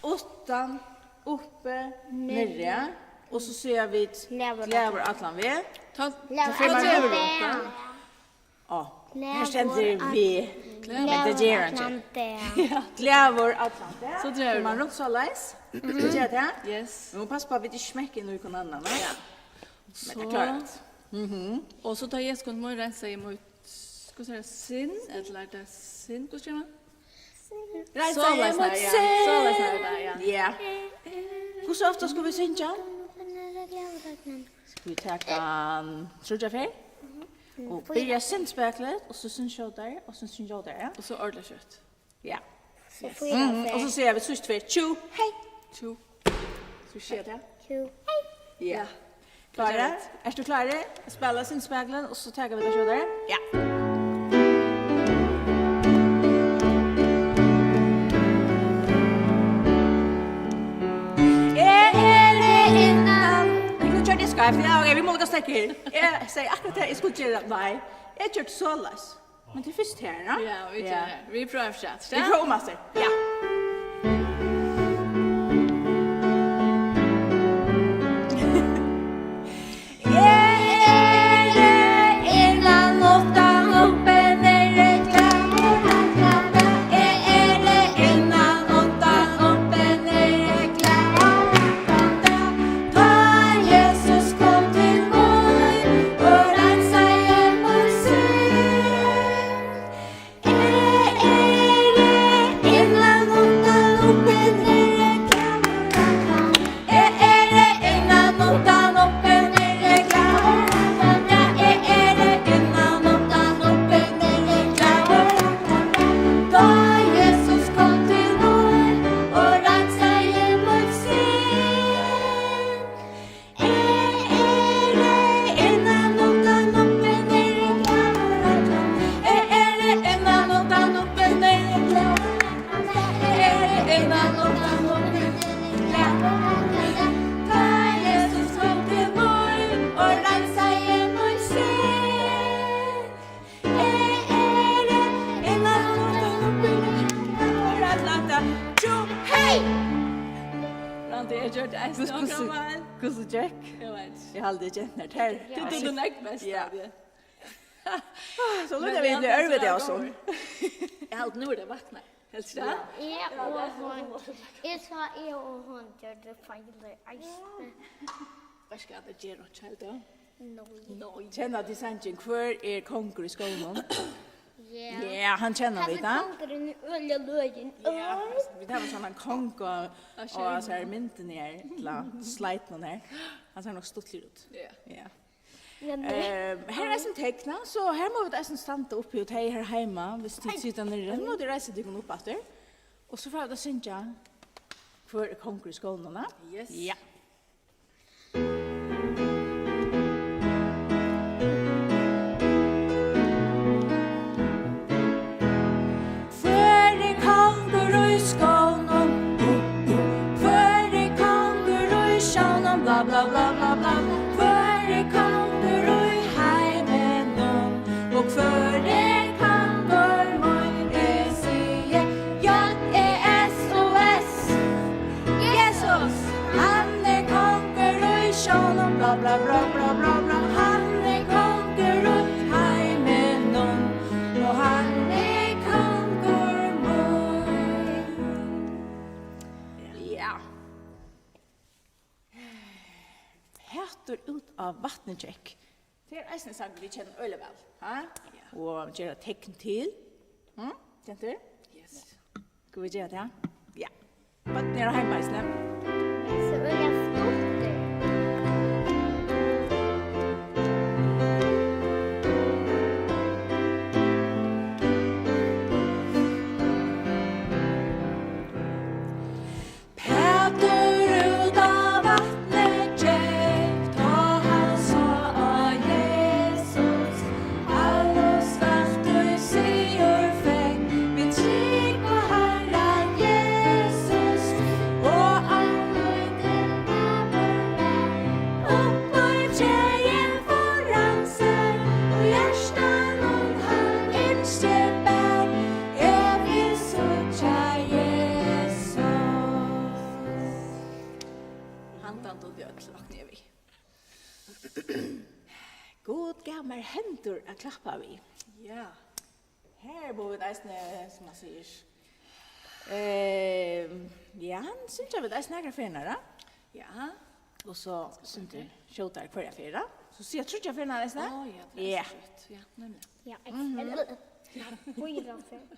uttan, uppi, Niðri. niðri, og so siga vit Glaður glaður allan veg. Tá, Glaður tá fer man allan niður. veg. Á, her stendur Glaður veg. Glaður. Men tað ger hann ikki. allan dag. Ja. Glaður allan dag. So dregur So man man. Runt soleiðis. Mhm. Ger tað? Yes. Nú passa upp á, at vit ikki smekka inn í hvønn annan, nei? Ja. Men tað So. klárar vit. Mhm. Og so tá Jesus kom til mín, reinsaði eg mítt, hvussu er tað, sinn? Ella er tað sinn? Hvussu sigur man? Reinsaði Soleiðis mítt er, ja. sinn. Soleiðis er tað, ja. Ja. Hvussu ofta skulu vit syngja? Skulu vit taka hann tríggjar ferð? Og byrja sindur spakuligt, og so sindur skjótari, og so sindur skjótari, ja. Og so ordiliga skjótt. Ja. So Yes. fýra Mhm, og so ferð. siga vit síðstu ferð, tjú, hey! Tjú. Skulu vit siga tað? Tjú, hey! Ja. Ja. Klárir? Ert tú klárur? Spæla sindur spakuligt, og so taka vit tað skjótari. Ja. Eg eri innan. Nei, nú gjørdi eg skeivt. Ja, ok, vit mugu líka steðga her. Eg segði akkurát tað, eg skuldi gera. Nei, eg gjørdi soleiðis. Men tað er fyrst her, ja? Ja, vit Ja. gera tað. Vit prøva afturat, Vit ja? prøva aftur. Ja. Hvussu, hvussu, hvussu gekk? Eg veit ikki. Eg haldi, genturnar, tær, tær dugdu nógv best, ja, av tí. So lukka vit til ørviti av so. Eg haldi, nú er tað vaknað. Helst tað? Ja. Eg og hon, eg sá, eg og hon gjørdu feilir eisini. Veitst tú hvat, tað ger einki, helt tú? Nei. Nei. Kenna tit sangin Hvør er kongur í skóginum? Ja. Ja, hann kenna vit, ha? Hasin kongurin er øgiliga løgin. Ja, vit hava sovorðnan kong á, á, á, sær myndini her, ella slide-unum her. Hann sær nokk stuttligur út. Ja. Ja. Ja, men ehm, her er eisini teknað, so her mugu vit eisini standa uppi, og tey her heima, viss tit sita niðri, nú mugu tit reisa tykkum upp aftur. Og so fara vit at syngja Hvør er kongur í skóginum, ha? Yes. Ja. Hvør er kongur í skóginum? Hvør er kongur í sjónum? Bla, bla, bla, bla, bla. Hvør er kongur í heiminum? Og hvør er kongur mín? Eg sigi J E S U S. Jesus, hann er kongur í sjónum, bla, bla, bla. Hann er kongur í heiminum, og hann er kongur mín. Ja. Hatur út á vatnið gekk. Tað er eisini ein sangur, vit kenna øgiliga væl, ha? Ja. Og gera tekn til. Hm? Gentur? Yes. Skulu vit gera tað? Ja. Børn eru heima eisini. So er tað flott. Pætur út á vatnið gekk, tá hann sá á Jesus. Allustaft í sigur fekk, við trúgv á Harran Jesus. Og ein lítil maður var, upp í træið fór hann sær, og hjartanum hann ynskir bar, eg vil síggja Jesus. Handan dugdu øll, rokni eg við. Gud gav mær hendur at klappa við. Ja. Her mugu vit eisini, sum man sigur, eh, ja, hann syngja vit eisini nakrar ferðirnar, ja. Ja. Og so sindur skjótari hvørja ferð, ja. So siga tríggjar ferðirnar eisini. Á, ja, tað er so skjótt. Ja, nemliga. Ja, mhm. Fýra ferð.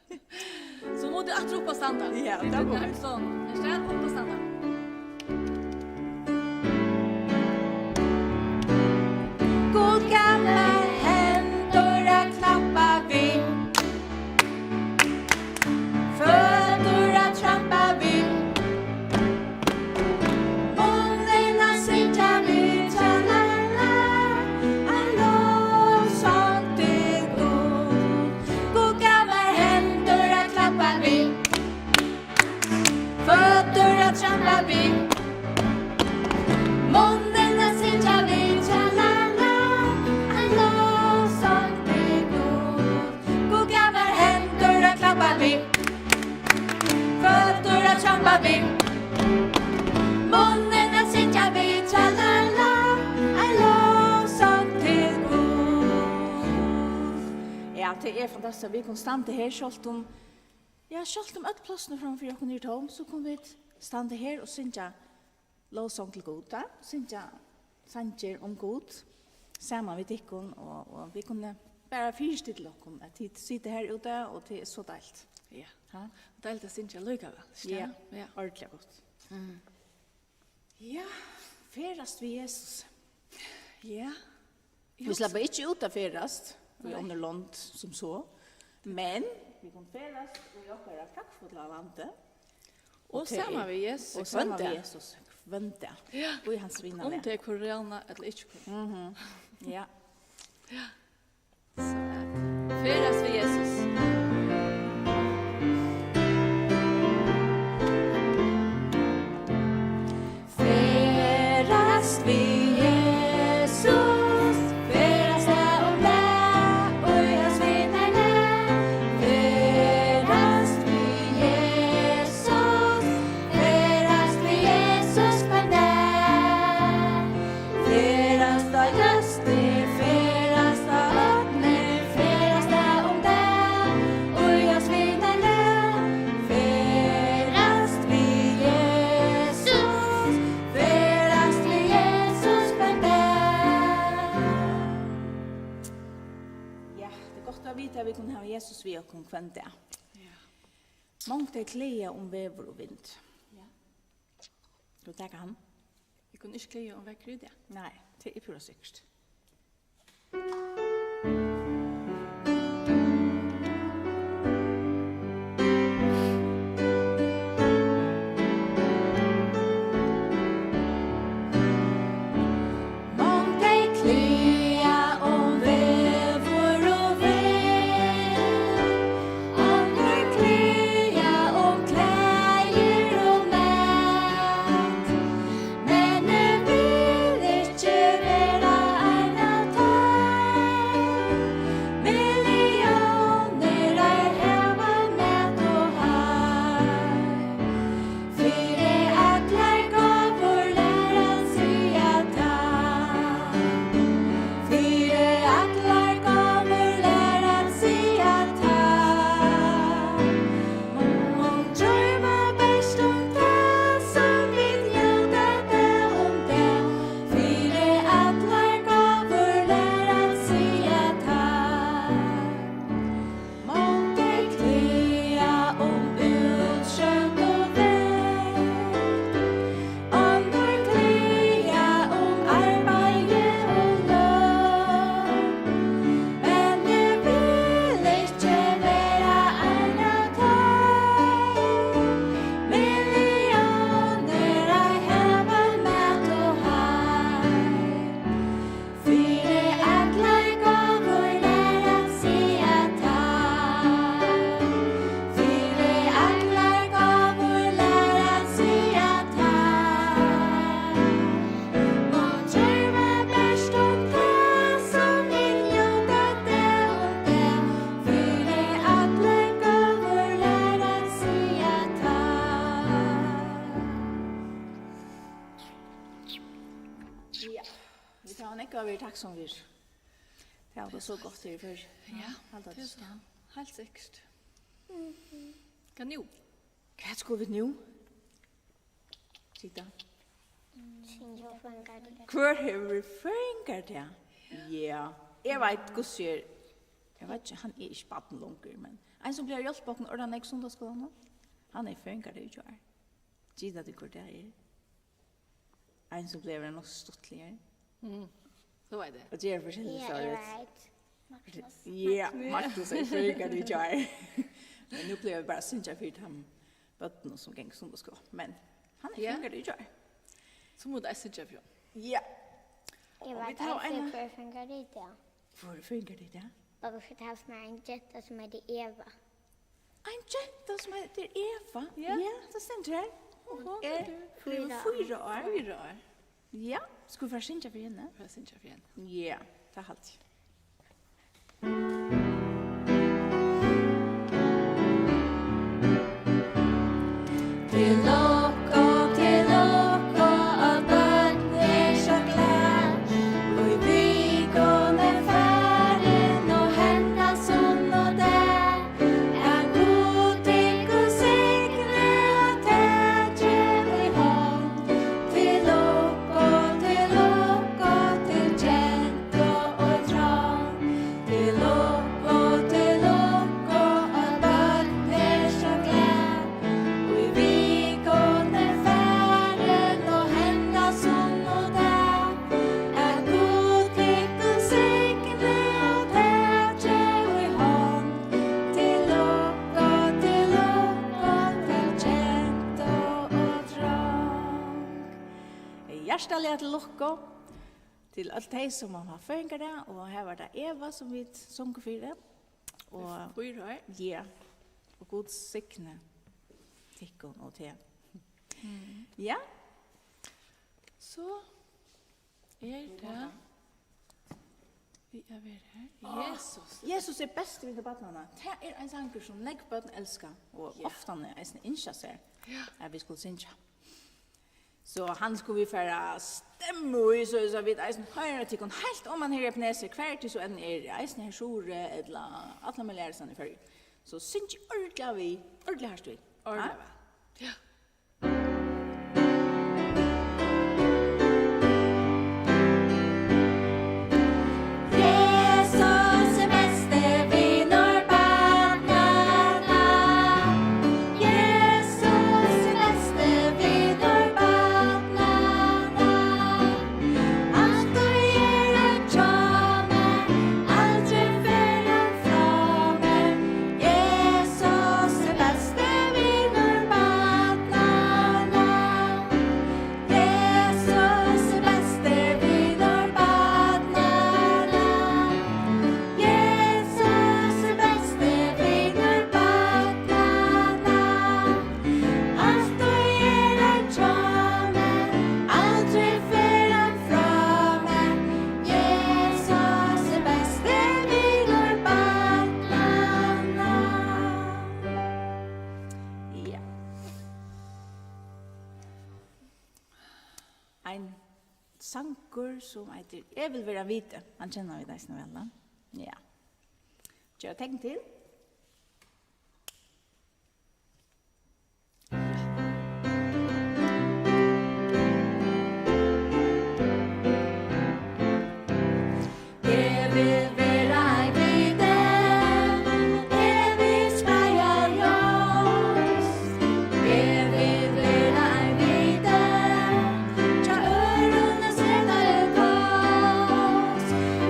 So mugu tit aftur upp at standa. Ja, tað mugu vit. Tað er so. Her stendur upp at standa. Gud gav mær hendur at klappa við, føtur at trampa við, munnin at syngja við, tja-la-la, ein lovsong til Gud. Gud gav mær hendur at klappa við, føtur at trampa við, munnin at syngja við, tja-la-la, ein lovsong til Gud. Gud gav mær hendur at klappa við, føtur at trampa við, munnin at syngja við, tja-la-la, ein lovsong til Gud. Ja, tað er fantastiskt, at vit kunnu standa her, sjálvt um, ja, sjálvt um øll plássini framman fyri okkum eru tóm, so kunnu vit standa her og syngja lovsong til Gud, ja? Syngja sangir um Gud saman við tykkum, og, og vit kunnu bara fyristilla okkum, at tit sita her úti, og tað er so deiligt. Ja. Ha? Deiligt at syngja allíkavæl, ikki tað? Ja, ja. Ordiliga gott. Mm. Ja, ferðast við Jesus. Ja. Vit sleppa ikki út at ferðast í onnur lond sum so, men vit kunnu ferðast í okkara praktfulla landi. Og saman við Jesus hvønn dag. Og saman við Jesus hvønn dag. Ja. Og í hans vina. Um tað er korona ella ikki korona. Mhm. Ja. Ja. So at ferðast við Jesus. Ferðast við Jesus, ferðast av og av í hans vinarlag. Ferðast við Jesus, ferðast við Jesus hvønn dag. Tað er gott at vita, at vit kunnu hava Jesus við okkum hvønn dag. Ja. Mong tey klaga um veður og vind. Ja. Skulu vit taka hann? Vit kunnu ikki klaga um veðrið í dag. Nei, tað er púra sikkurt. Mong tey klaga um veður og vind, onnur klaga um klæðir og mat. Men eg vil ikki vera ein av teimum. Milliónir, teir hava mat og heim. Fyri allar gávur lær at siga takk. Fyri allar gávur lær at siga takk. Mong droyma bert um tað, sum vit njóta dag um dag. Fyri allar gávur lær at siga takk. Mong tey klaga um útskjótt og vekt, onnur klaga um arbeiði og løn. Men eg vil ikki vera ein av teimum. Milliónir, teir hava mat og heim. Fyri allar gávur lær at siga takk. Fyri allar gávur lær at siga takk. Mong droyma bert um tað, sum vit njóta dag um dag. Fyri allar gávur lær at siga takk. Ja, vit hava nógv at vera takksom fyri. Tað er so gott her í Føroyum. Ja, halda tað er tað. Heilt sikkurt. Hvat nú? Hvat skulu vit nú? Gita? Syngja føðingardag. Hvør hevur føðingardag? Ja, eg veit hvussu er. Eg veit ikki, hann er ikki barn longur, men ein sum plagar at hjálpa okkum ordna nógv sunnudagsskúlanum, hann hevur føðingardag í gjár. Gita, tú, hvør tað er? Ein sum plagar at vera nokk so stuttligur. Mm. So veit eg. Og gera forskellig. Ja, eg veit. Magnus. Ja, Magnus er føðingardag í gjár. Men nú plaga vit bara at syngja fyri teimum børnunum, sum ganga í sunnudagsskúla. Men hann er, ja, føðingardag í gjár. So mugu vit eisini syngja fyri honum. Ja. Eg veit eisini, hvør føðingardag í dag. Hvør er føðingardag í dag? Babba fortaldi mær ein genta, sum eitur Eva. Ein genta sum eitur Eva. Ja. Ja, tað stendur her. Hon er blivin fýra ár. Fýra ár. Ja, skulu vit fara at syngja fyri henni? Fara at syngja fyri henni. Ja, tað haldi eg. Til lukku, til lukku, at børn er so glað. Í vikuni farin og henda sunnudag, at Gud tykkum signi og taki í hond. Til lukku, til lukku, til gentu og drong. Til lukku, til lukku, at børn er so glað. Í vikuni farin og henda sunnudag, at Gud tykkum signi og taki í hond. Til lukku, til lukku, til gentu og drong. Hjartaliga til lukku til øll tey, sum hava føðingardag, og her var tað Eva, sum vit sungu fyri. Og fýra ár. Ja. Og Gud signi tykkum og teg. Mm. Ja. So er tað við at vera her. Á, Jesus. Jesus er besti vinur barnanna. Tað er ein sangur, sum nógv børn elska, og, ja, oftani eisini ynskja sær, ja, at vit skulu syngja. So hann skulu vit fara at stemma í, so, so vit eisini hoyra tykkum heilt oman her í Ebenezer, hvar tit so enn eru, eisini her suðuri ella allar møguligar aðrastaðni í Føroyum. So syngið ordiliga við, ordiliga hart við. Ordiliga væl. Ja. Jesus er besti. Sangur sum eitur Eg vil vera ein viti. Hann kenna vit eisini væl, ha? Ja. Gera tekn til. Eg vil vera ein viti, eg vil spreiða ljós. Eg vil vera ein viti, hjá øðrum at seta ljós.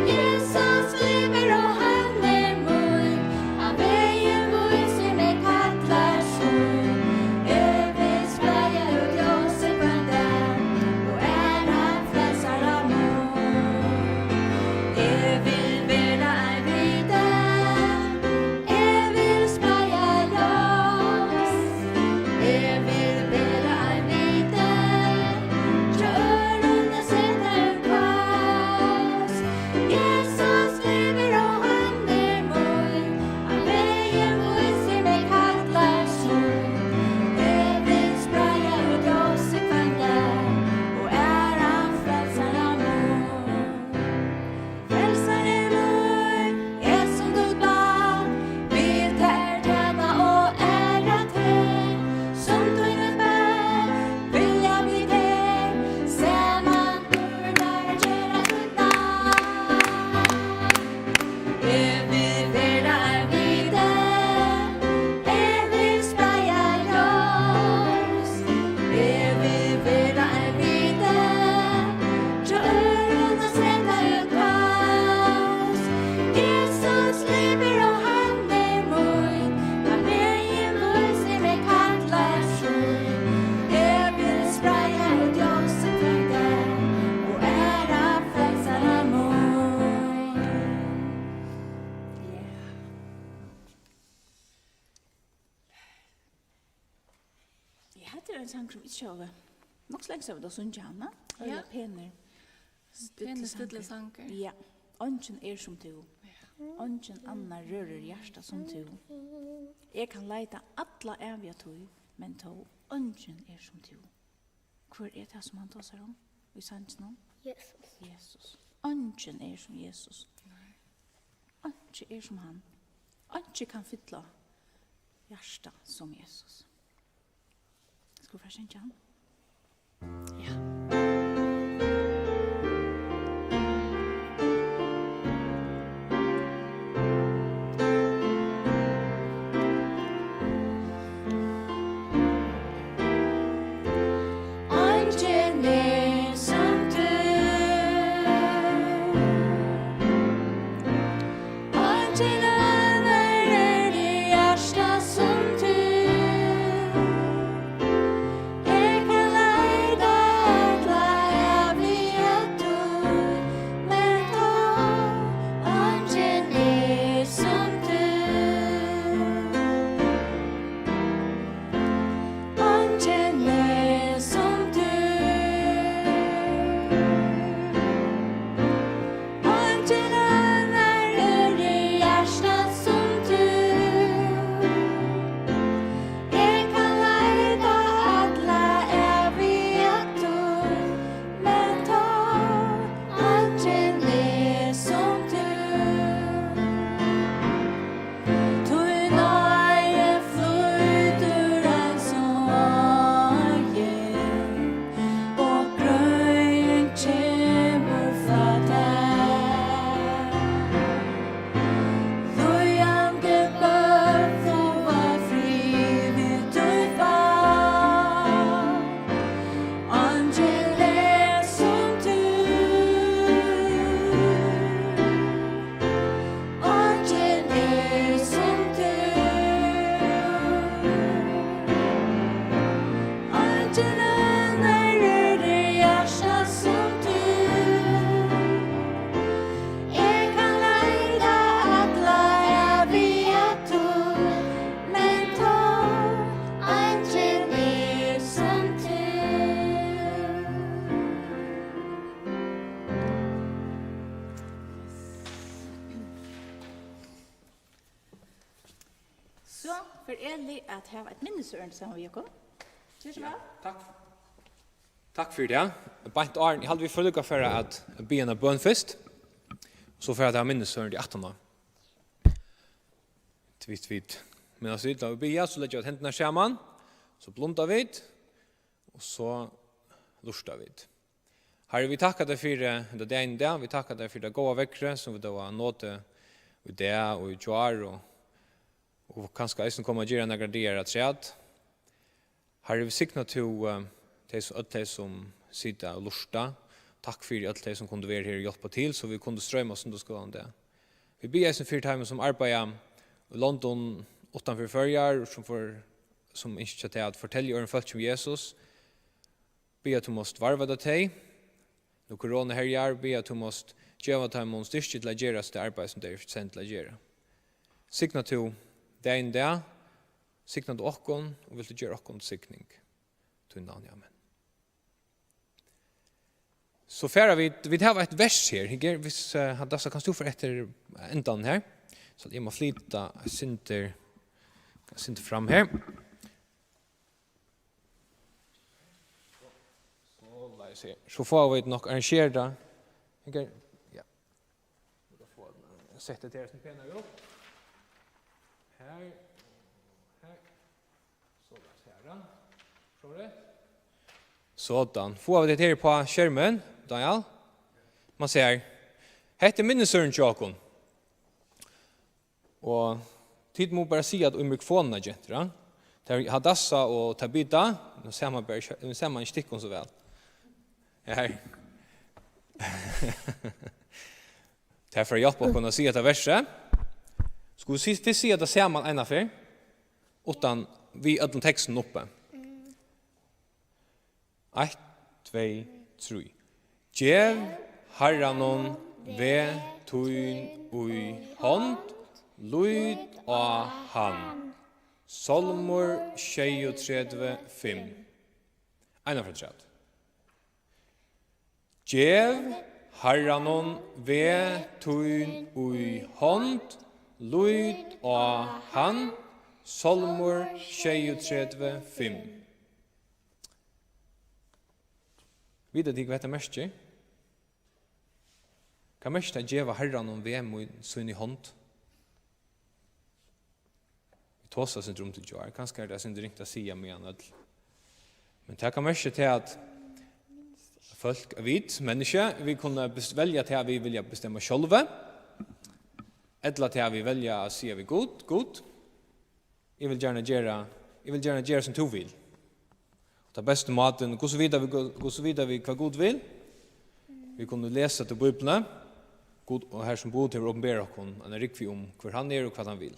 Jesus livir og hann er mín, hann vegin vísir meg, kallar sín. Eg vil spreiða út ljósið hvønn dag og æra frelsara mín. Eg vil vera ein viti, eg vil spreiða ljós. Eg vil vera ein viti, hjá øðrum at seta ljós. Jesus livir og hann er mín, hann vegin vísir meg, kallar sín. Eg vil spreiða út ljósið hvønn dag og æra frelsara mín. Frelsari mín, eg sum títt barn, vil tær tæna og æra teg. Sum tíni børn vilja vit her saman, Eg vil vera ein viti, eg vil spreiða ljós. Eg vil vera ein viti, hjá øðrum at seta ljós. Jesus livir og hann er mín, hann vegin vísir meg, kallar sín. Eg vil spreiða ljós hvønn dag og æra frelsara mín. Ja. Ja, hetta er ein sangur sum ikki hava nokk so langt síðan vit hava sungið hann, ha? Ja. Øgiliga penur, penur, stillur sangur. Ja. Eingin er sum tú. Ja. Eingin annar rørir hjarta sum tú. Eg kann leita alla æviga tíð, men tó eingin er sum tú. Hvør er tað, sum hann tosar um í sanginum? Jesus. Jesus. Eingin er sum Jesus. Nei. Einki er sum hann. Einki kann fylla hjartað sum Jesus. Skulu vit fara at syngja hann? Ja. Eingin er sum tú. Eingin annar er í hjarta sum tú. Eg kann leita alla æviga tíð, men tó eingin er sum tú. Eingin er sum tú. Eingin annar er í hjarta sum tú. Eg kann leita alla æviga tíð, men tó eingin er sum tú. Tín náði flýtur eins og áin, og grøðin kemur frá tær. Líðandi børn fáa frið við tí fá. Eingin er sum tú. Eingin er sum tú. Eingin annar er í hjarta sum tú. Eg kann leita alla æviga tíð, men tó eingin er sum tú. So fer Eli at hava eitt minnisørindi saman við okkum. Ger so væl. Ja, takk. Takk fyri tað. Beint áðrenn, eg haldi, vit fara líka at fara at biðja eina bøn fyrst. So fara vit at hava minnisstund í aftan á. Vit, vit. Men altso, tá vit biðja, so leggja vit hendurnar saman, so blunda vit, og so lurta vit. Harri, vit takka tær fyri henda dagin í dag. Vit takka tær fyri tað góða veðrið, sum vit hava notið í dag og í gjár og, og kanska eisini koma at gera nakrar dagar afturat. Harri, vit signa tú, eh, tey sum, øll tey sum sita og lurta. Takk fyri øll tey sum kundu verið her og hjálpa til, so vit kundu stroyma sunnudagsskúlan í dag. Vit biðja eisini fyri teimum sum arbeiða í londum uttan fyri Føroyar, sum for, sum ynskja tað at fortelja øðrum fólki um Jesus. Biðja tú mást varðveita tey. Nú korona herjar, biðja tú mást geva teimum styrki til at gera tað arbeiði, sum tey eru send til at gera. Signa tú dagin í dag, signa tú okkum, og vilt tú gera okkum til signing. Í tínum navni, amen. So fara vit, vit hava eitt vers her. Her, hvis, eh, Hadassah, kanst tú fara eftir endan her? So eg má flyta eitt sindur, eitt sindur fram her. Soleiðis her. So fáa vit nokk arrangerað. Her, ja. Sett tað her sum penari upp. Her. Her. Soleiðis her, ja. Sjá tað. Sådan. Fáa vit tað her á skermin, Daniel? Man sær. Hetta er minnisstundin hjá okkum. Og tit mugu bara siga tað í mikrofonina, gentur, ja? Tað er Hadassah og Tabita, nú sær man bara, nú sær man ikki tykkum so væl. Her. Tað er fyri at hjálpa okkum at siga hetta versið. Skulu vit si-, fyrst siga tað saman eina ferð, uttan við øllum tekstinum uppi. Eitt, tvey, trý. Gev Harranum veg tín í hond, lít á hann. Sálmur sjeyogtretivu, fimm. Eina ferð afturat. Gev Harranum veg tín í hond, lít á hann. Sálmur sjeyogtretivu, fimm. Vita tit, hvat hetta merkir? Hvat merkir tað at geva Harranum veg mín, sín í hond? Vit tosaðu eitt sindur um tað í gjár. Kanska er tað eitt sindur ringt at siga meðan øll. Men tað kann merkja tað, at fólk, vit, menniskju, vit kunnu bes-, velja tað, vit vilja bestemma sjálvi. Ella tað, vit velja at siga við Gud: Gud, eg vil gjarna gera, eg vil gjarna gera sum tú vil. Og tann besti mátin, hvussu vita vit, hvussu vita vit, hvat Gud vil? Vit kunnu lesa til Bíbliuna, Gud, og har sum Gud hevur opinberað okkum eina rúgvu um, hvør hann er og hvat hann vil.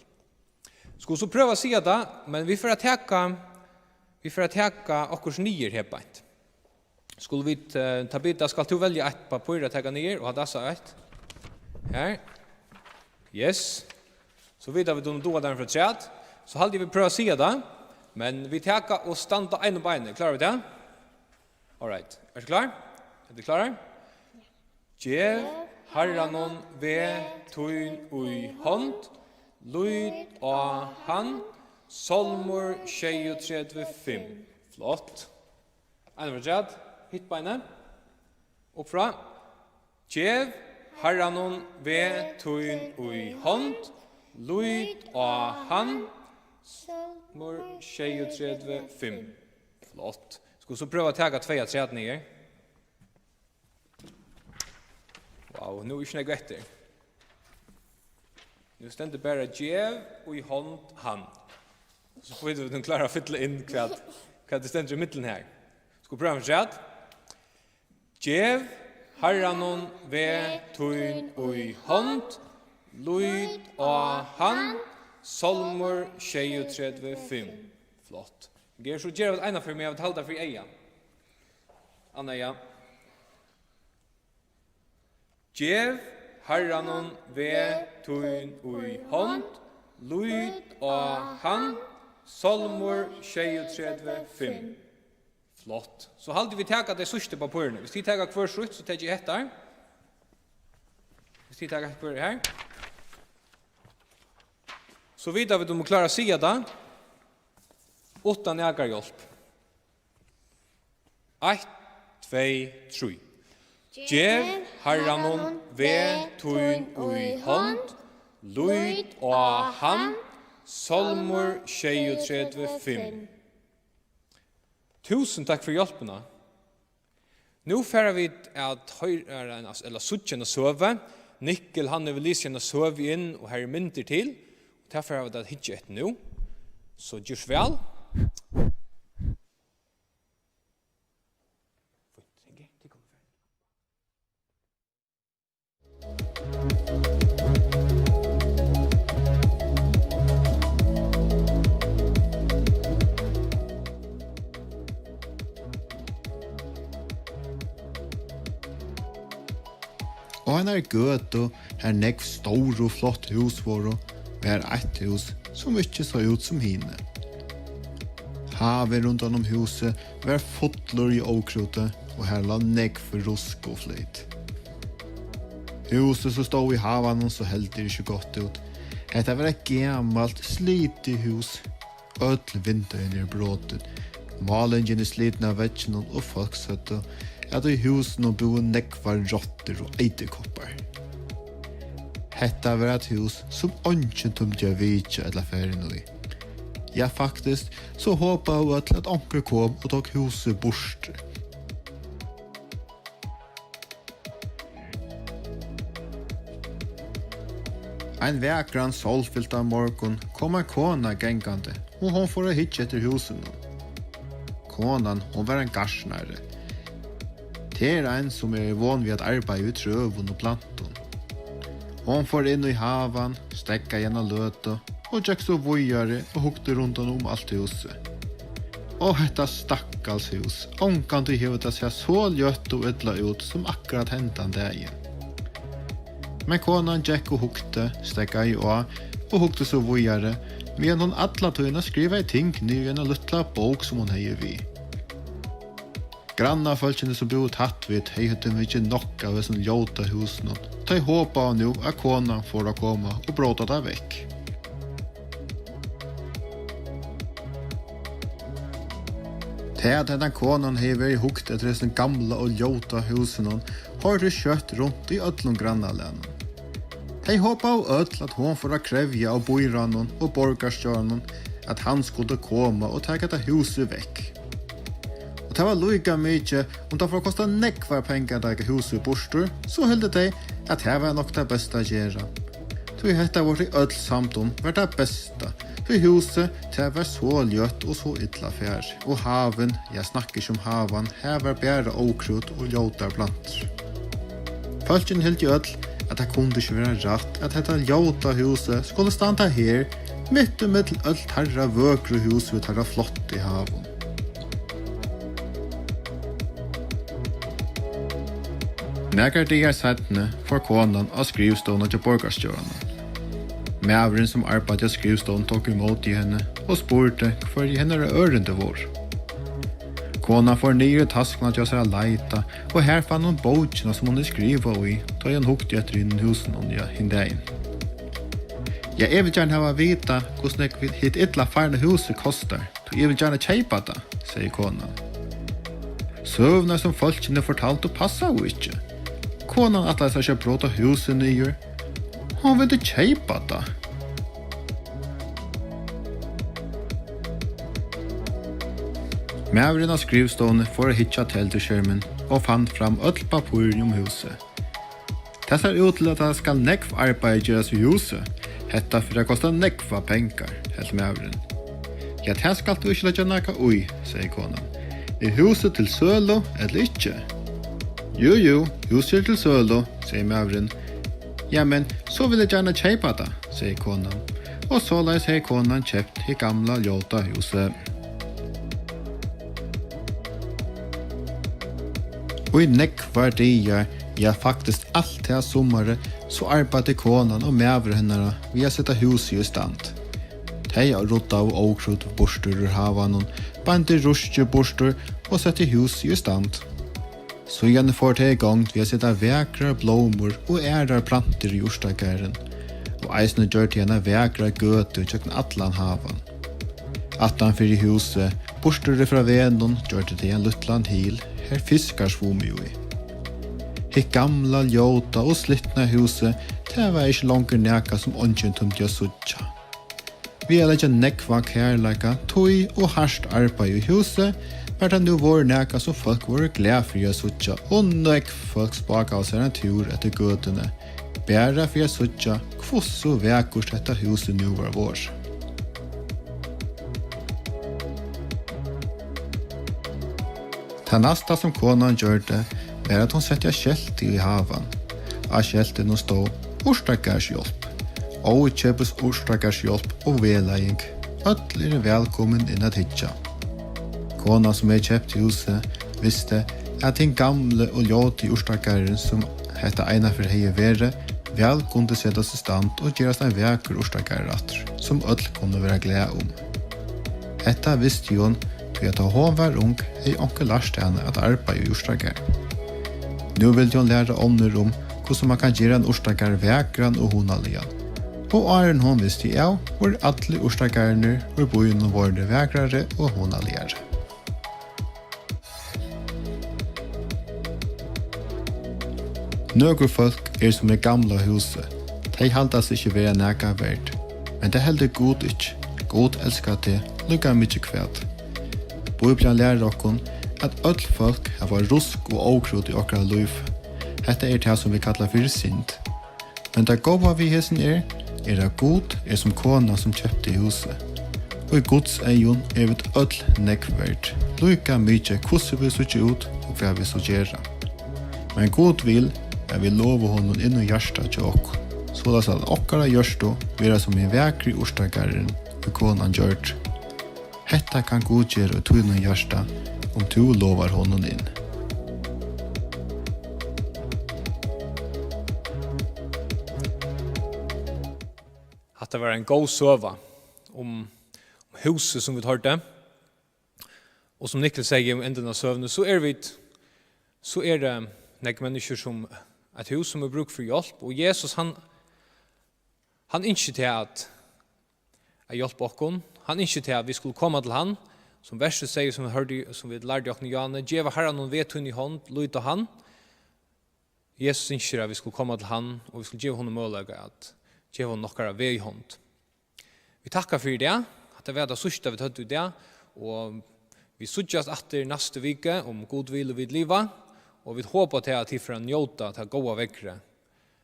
Skulu so prøva at siga tað, men vit fara at taka, vit fara at taka okkurt niður her beint. Skulu vit, eh, Tabita, skalt tú velja eitt pappír at taka niður og Hadassah eitt? Her. Yes. So vita vit um tú dugar tað frá afturat. So haldi eg vit prøva at siga tað. Men vit taka og standa á einum beini. Klára vit tað? All right. Ert tú klár? Eru tit klárar? Gev Harranum veg tín í hond, lít á hann. Sálmur sjeyogtretivu, fimm. Flott. Eina ferð afturat, hitt beinið. Upp frá. Gev Harranum veg tín í hond, lít á hann. Sálmur sjeyogtretivu, fimm. Flott. Skulu so prøva at taka tvey afturat niður. Wow, nú er ikki nógv eftir. Nú stendur bara: Gev í hond hann. So fáa vit, vit klára at fylla inn hvat, hvat tað stendur í middel her. Skulu prøva afturat. Gev Harranum veg tín í hond, lít á hann. Sálmur sjeyogtretivu, fimm. Flott. Ger so, ger vit eina ferð, men eg vil halda fyri eyga. Annað, ja. Gev Harranum veg tín í hond, lít á hann. Sálmur sjeyogtretivu, fimm. Flott. So haldi vit taka tey síðstu pappírini. Hvis tit taka hvør sítt, so taki eg hetta. Hvis tit taka hvør her. So vita vit um vit klára at siga tað uttan nakra hjálp. Eitt, tvey, trý. Gev Harranum veg tín í hond, lít á hann. Sálmur sjeyogtretivu, fimm. Túsund takk fyri hjálpina. Nú fara vit at hoyra ein, ella síggja eina søgu. Nikkel, hann hevur lisið eina søgu inn, og har eru myndir til. Tað fara vit at hyggja eftir nú. So ger so væl. Á einari gøtu, har nógv stór og flott hús vóru, var eitt hús, sum ikki sá út sum hini. Havin rundan um húsið var fullur í ókrúti, og har lá nógv rusk og flyt. Húsið, sum stóð í havanum, sá heldur ikki gott út. Hetta var eitt gamalt, slitið hús. Øll vindeyguni eru brotin. Málingin er slitin av vegginum, og fólk søgdu, at í húsinum búðu nógvar rottur og eiturkoppar. Hetta var eitt hús, sum eingin tímdi at vitja ella fara inn í. Ja, faktiskt, so hopaðu øll, at onkur kom og tók húsið burtur. Ein vakran, sólfyltan morgun kom ein kona gangandi, og hon fór at hyggja eftir húsinum. Konan, hon var ein gartnari. Tað er ein, sum er von við at arbeiða við trøum og plantum. Hon fór inn í havan, steðgaði eina løtu og gekk so víðari og hugdi rundan um alt húsið. Og hetta stakkals hús, ongantíð hevur tað sæð so ljótt og illa út sum akkurát hendan dagin. Men konan gekk og hugdi, steðgaði á og hugdi so víðari, meðan hon alla tíðina skrivaði ting niður í eina lítla bók, sum hon hevði við. Grannafólkini, sum búðu tætt við, tey høvdu fingið nokk av hesum ljóta húsinum. Tey hopaðu nú, at konan fór at koma og bróta tað vekk. Tað, at hendan konan hevði verið og hugt eftir hesum gamla og ljóta húsinum, hoyrdi skjótt runt í øllum grannalagnum. Tey hopaðu øll, at hon fór at krevja av býráðnum og borgarstjóranum, at hann skuldi koma og taka hetta húsið vekk. Og tað var líka mikið, um tað fór at kosta nógvar pengar at taka húsið burtur, so hildu tey, at tað var nokk tað besta at gera. Tí hetta vóru tey øll samd um var tað besta, tí húsið, tað var so ljótt og so illa farið. Og havin, ja, snakka ikki um havan, har var bara ókrút og ljótar plantur. Fólkini hildu øll, at tað kundi ikki vera rætt, at hetta ljóta húsið skuldi standa her, mitt ímillum øll teirra vøkru hús við teirra flottu havum. Nakrar dagar seinni fór konan á skrivstovuna hjá borgarstjóranum. Maðurin, sum arbeiddi á skrivstovuni, tók ímóti henni og spurdi, hvørji hennara ørindi vóru. Konan fór niður í taskuna hjá sær at leita, og har fann hon bókina, sum hon hevði skrivað í, tá ið hon hugdi eftir hinum húsunum, ja, hin dagin. Ja, eg vil gjarna hava at vita, hvussu nógv hitt illa farna húsið kostar, tí eg vil gjarna keypa tað, segði konan. Søgurnar, sum fólkini fortaldu, passaðu ikki. Konan ætlaði sær ikki at bróta húsið niður. Hon vildi keypa tað. Maðurin á skrivstovuni fór at hyggja á telduskermin og fann fram øll pappírini um húsið. Tað sær út til, at tað skal nógv arbeiði gerast við húsið. Hetta fer at kosta nógvar pengar, helt maðurin. Ja, tað skalt tú ikki leggja nakað í, segði konan. Er húsið til sølu ella ikki? Jú, jú, húsið er til sølu, segði maðurin. Ja, men so vil eg gjarna keypa tað, segði konan. Og soleiðis hevði konan keypt hið gamla ljóta húsið. Í nógvar dagar, ja, faktiskt alt tað summarið, so arbeiddi konan og maður hennara við at seta húsið í stand. Tey ruddaðu ókrút burtur úr havanum, beindu ruskið burtur og settu húsið í stand. Síðani fóru tey í gongd við at seta vakrar blómur og aðrar plantur í urtagarðin, og eisini gjørdu tey eina vakra gøtu gjøgnum allan havan. Aftan fyri húsið, burturi frá vegnum, gjørdu tey ein lítlan hil, har fiskar svumu í. Hitt gamla, ljóta og slitna húsið, tað var ikki longur nakað, sum eingin tímdi at síggja. Við at leggja nógvan kærleika, tíð og hart arbeiði í húsið, var tað nú vorðið nakað, sum fólk vóru glað fyri at síggja, og nógv fólk spákaðu sær ein túr eftir gøtuni, bara fyri at síggja, hvussu vakurt hetta húsið nú var vorðið. Tað næsta, sum konan gjørdi, var, at hon setti eitt skelti í havan. Á skeltinum stóð: Urtagarðshjálp. Ókeypis urtagarðshjálp og vegleiðing. Øll eru vælkomin inn at hyggja. Konan, sum hevði keypt húsið, visti, at hin gamli og ljóti urtagarðurin, sum hetta einaferð hevði verið, væl kundi setast í stand og gerast ein vakur urtagarður aftur, sum øll kunnu vera glað um. Hetta visti hon, tí at tá hon var ung, hevði onkur lært hana at arbeiða í urtagarði. Nú vildi hon læra onnur um, hvussu mann kann gera ein urtagarð vakran og hugnaligan. Og áðrenn hon visti av, vóru allir urtagarðirnir í býnum vorðnir vakrari og hugnaligari. Nøkur fólk eru sum í gamla húsi. Tey halda seg ikki vera nakað verd. Men tað heldur Gud ikki. Gud elskar teg líka mikið hvat. Bíblian lærir okkum, at øll fólk hava rusk og ókrút í okkara lív. Hetta er tað, sum vit kalla fyri synd. Men tað góða við hesum er, er, at Gud er sum kona, sum keypti húsið. Og í Guds eygum eru vit øll nógv verd, líka mikið hvussu vit síggja út og hvat vit so gera. Men Gud vil, at vit lova honum inn í hjartað hjá okkum, soleiðis at okkara hjørtu verða sum hin vakri urtagarðurin, ið konan gjørdi. Hetta kann Gud gera í tínum hjarta, um tú lovar honum inn. Hatta var ein góð søga um, um húsið, sum vit hoyrdu. Og sum Niklas segði um endin av søguni, so eru vit, so eru, eh, nógv menniskjur sum eitt hús, sum hevur brúk fyri hjálp. Og Jesus, hann, hann ynskir til at, at hjálpa okkum. Hann ynskir til, at vit skulu koma til hann, sum versið segði, sum vit hoyrdu, sum vit lærdu í okkum í Jóhannes: Geva Harranum veg tín í hond, lít á hann. Jesus ynskir, at vit skulu koma til hann, og vit skulu geva honum møguleika at geva honum okkara veg í hond. Vit takka fyri í dag. Hatta var tað síðsta, vit høvdu í dag, og vit síggjast aftur næstu viku, um Gud vil og vit liva, og vit hopa til, at tit fara at njóta tað góða veðrið,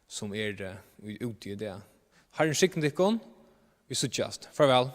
sum er, eh, í, úti í dag. Harrin signi tykkum. Vit síggjast. Farvæl.